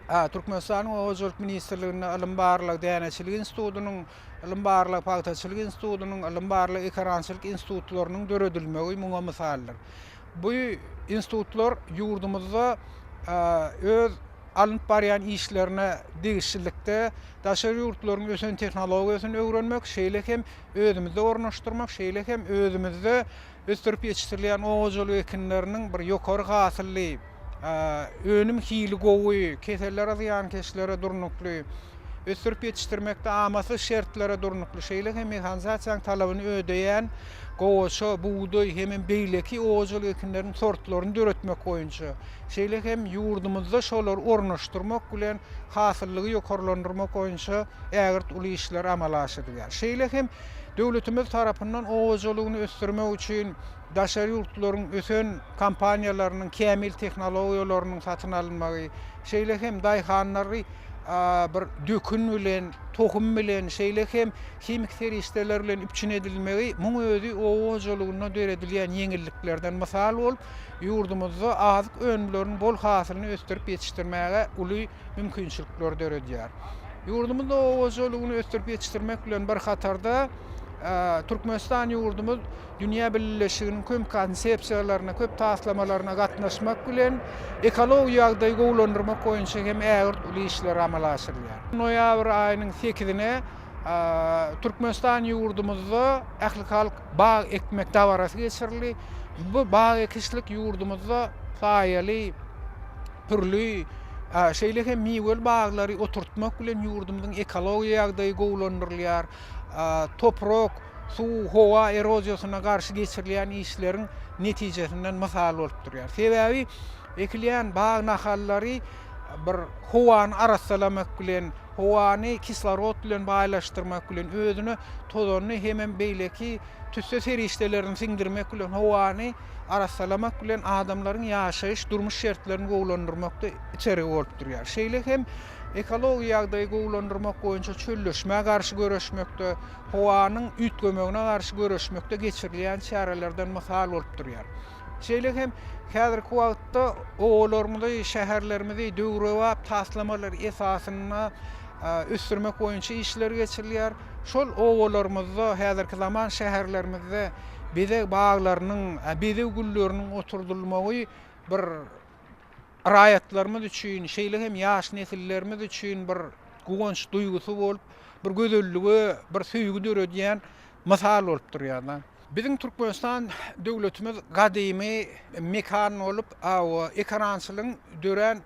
Türkmenistanyň Oba hojalyk ministrliginde Ylym-barlag däneçilik institutynyň, Ylym-barlag pagtaçylyk institutynyň, Ylym-barlag ekerançylyk institutlarynyň döredilmegi muňa mysaldyr. Bu institutlar ýurdumyzda öz alnyp barýan işlerine degişlilikde daşary ýurtlaryň ösen tehnologiýasyny öwrenmek, şeýle hem özümizde ornaşdyrmak, şeýle hem özümizde ösdürip ýetişdirilýän oba hojalyk ekinleriniň bir ýokary hasylly, önüm hili gowy, kesellere, zyýankeşlere durnukly, ösdürip ýetişdirmekde amatly şertlere durnukly, şeýle hem mehanizasiýanyň talabyny ödeýän gowaça, bugdaý hemem beýleki oba hojalyk ekinleriniň sortlaryny döretmek boýunça, şeýle hem ýurdumyzda şolary ornaşdyrmak bilen hasyllygy ýokarlandyrmak boýunça ägirt uly işler amala aşyrylýar. Şeýle hem döwletimiz tarapyndan oba hojalygyny ösdürmek üçin daşary ýurtlaryň ösen kompaniýalarynyň kämil tehnologiýalarynyň satyn alynmagy, şeýle hem daýhanlary bir dökün bilen, tohum bilen, şeýle hem himiki serişdeler bilen üpjün edilmegi, muň özi oba hojalygynda döredilýän ýeňilliklerden mysal bolup, ýurdumyzda azyk önümleriniň bol hasylyny ösdürip ýetişdirmäge uly mümkinçilikleri döredýär. Ýurdumyzda oba hojalygyny ösdürip ýetişdirmek bilen bir hatarda, Türkmenistan ýurdumyz dünýä bileleşiginiň köp konsepsiýalaryna, köp taslamalaryna gatnaşmak bilen, ekologik ýagdaýy gowulandyrmak boýunça hem ägirt uly işler amala aşyrylýar. Noýabr aýynyň sekizine Türkmenistan ýurdumyzda ählihalk bag ekmek dabarasy geçirildi. Bu bag ekişlik ýurdumyzda saýaly, pürli, şeýle hem miweli baglary oturtmak bilen ýurdumyzyň ekologiýa ýagdaýy gowulandyrylýar. Toprak, suw, howa eroziýasyna garşy geçirilýän işleriň netijesinden mysal bolup durýar. Sebäbi. Ekilýän bag nahallary bir howany arassalamak bilen, howany kislorod bilen baýlaşdyrmak bilen, özüne tozanyny hemem beýleki tüsse serişdelerini siňdirmek bilen howany arassalamak bilen adamlaryň ýaşaýyş, durmuş şertlerini gowulandyrmakda itergi bolup durýar. Şeýle hem ekologiýa ýagdaýy gowulandyrmak boýunça çölleşmä garşy göreşmekde, howanyň üýtgemegine garşy göreşmekde geçirilýän çärelerden mysal bolup durýar. Şeýle hem häzirki wagtda obalarymyzy, şäherlerimizi döwrebap taslamalar esasynda ösdürmek boýunça işler geçirilýär. Şol obalarymyzda, häzirki zaman şäherlerimizde bezeg baglarynyň, bezeg gülleriniň oturdylmagy bir raýatlarymyz üçin, şeýle hem ýaş nesillerimiz üçin bir guwanç duýgusy bolup, bir gözellige bir söýgi döredýän mysal bolup durýar. Biziň Türkmenistan döwletimiz gadymy mekan bolup, ekerançylygyň dörän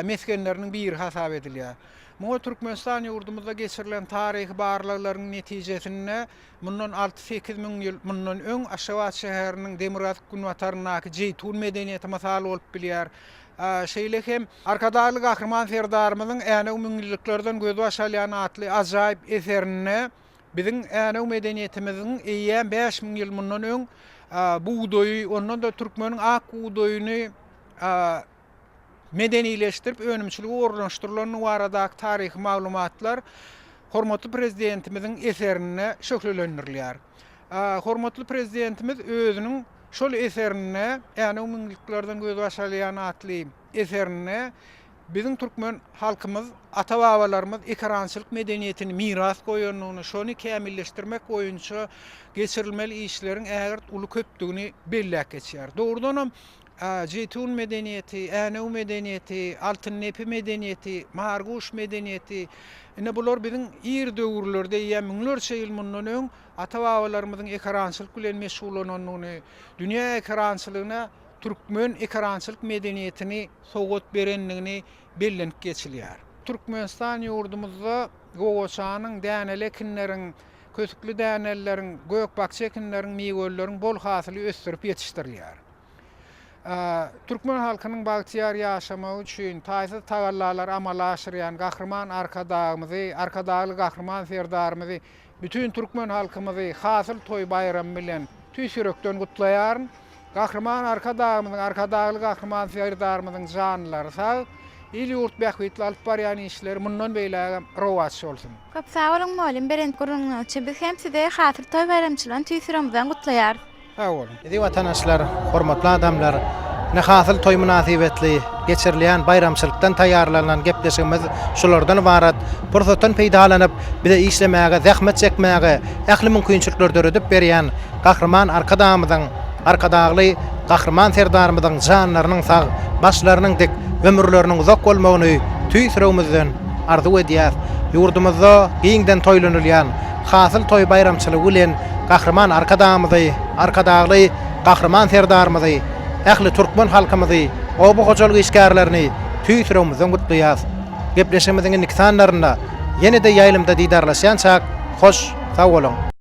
mesgenleriniň biri hasap edilýär. Muňa Türkmenistan ýurdumyzda geçirilen taryhy barlaglaryň netijesinde mundan alty-sekiz müň ýyl mundan öň Aşgabat şäheriniň demirgazyk-günbataryndaky Jeýtun medeniýeti mysal bolup bilýär. Şeýle hem Arkadagly Gahryman Serdarymyzyň Änew müňýyllyklardan gözbaş alýan atly ajaýyp eserinde Biziň Änew medeniýetimiziň eýýäm 5000 ýyl mundan öň bugdaýy, ondan-da türkmeniň ak bugdaýyny medenileşdirip önümçilige ornaşdyrylandygy baradaky taryhy maglumatlar hormatly Prezidentimiziň eserinde şöhlelendirilýär. Hormatly Prezidentimiz özüniň şol eserinde Änew müňýyllyklardan gözbaş alýan atly eserinde Biziň türkmen halkymyz, ata-babalarymyz ekerançylyk medeniýetini miras goýandygyny, şony kämilleşdirmek boýunça geçirilmeli işleriň ägirt uly köpdügini belläp geçýär. Dogrudanam, Jeýtun medeniýeti, Änew medeniýeti, Altyndepe medeniýeti, Marguş medeniýeti, ine bular biziň ir döwürlerde, eýýäm müňlerçe ýyl mundan öň ata-babalarymyzyň ekerançylyk bilen meşgullanandygyny, dünýä ekerançylygyna türkmen ekerançylyk medeniýetini sowgat berendigini bellenip geçilýär. Türkmenistan ýurdumyzda gowaçanyň, däneli ekinleriň, kösükli dänelileriň, gök-bakja ekinleriň, miwelileriň bol hasyly ösdürip ýetişdirilýär. Türkmen halkynyň bagtyýar ýaşamagy üçin taýsyz tagallalary amala aşyrýan Gahryman Arkadagymyzy, Arkadagly Gahryman Serdarymyzy, bütin türkmen halkymyzy Hasyl toý baýramy bilen tüýs ýürekden gutlaýaryn. Gahryman Arkadagymyzyň, Arkadagly Gahryman Serdarymyzyň janlary sag, il-ýurt bähbitli alyp barýan işleri mundan beýlägem rowaç bolsun! Köp sag boluň mugallym beren gürrüňiňiz üçin. Biz hem sizi Hasyl toý baýramçylygyny tüýs ýüregimizden gutlaýarys. Sag boluň. Eziz watandaşlar, hormatly adamlar! Ine Hasyl toýy mynasybetli geçirilýän baýramçylykdan taýýarlanylan gepleşigimiz şulardan ybarat. Pursatdan peýdalanyp, bize işlemäge, zähmet çekmäge ähli mümkinçilikleri döredip berýän Gahryman Arkadagymyzyň, Arkadagly Gahryman Serdarymyzyň janlarynyň sag, başlarynyň dik, ömürleriniň uzak bolmagyny tüýs ýüregimizden arzuw edýäs. Ýurdumyzda giňden toýlanylýan Hasyl toý baýramçylygy bilen Gahryman Arkadagymyzy, Arkadagly Gahryman Serdarymyzy, ähli türkmen halkymyzy, oba hojalyk işgärlerini tüýs ýüregimizden gutlaýas. Gepleşigimiziň indiki sanlarynda ýene-de ýaýlymda didarlaşýançak, hoş sag boluň!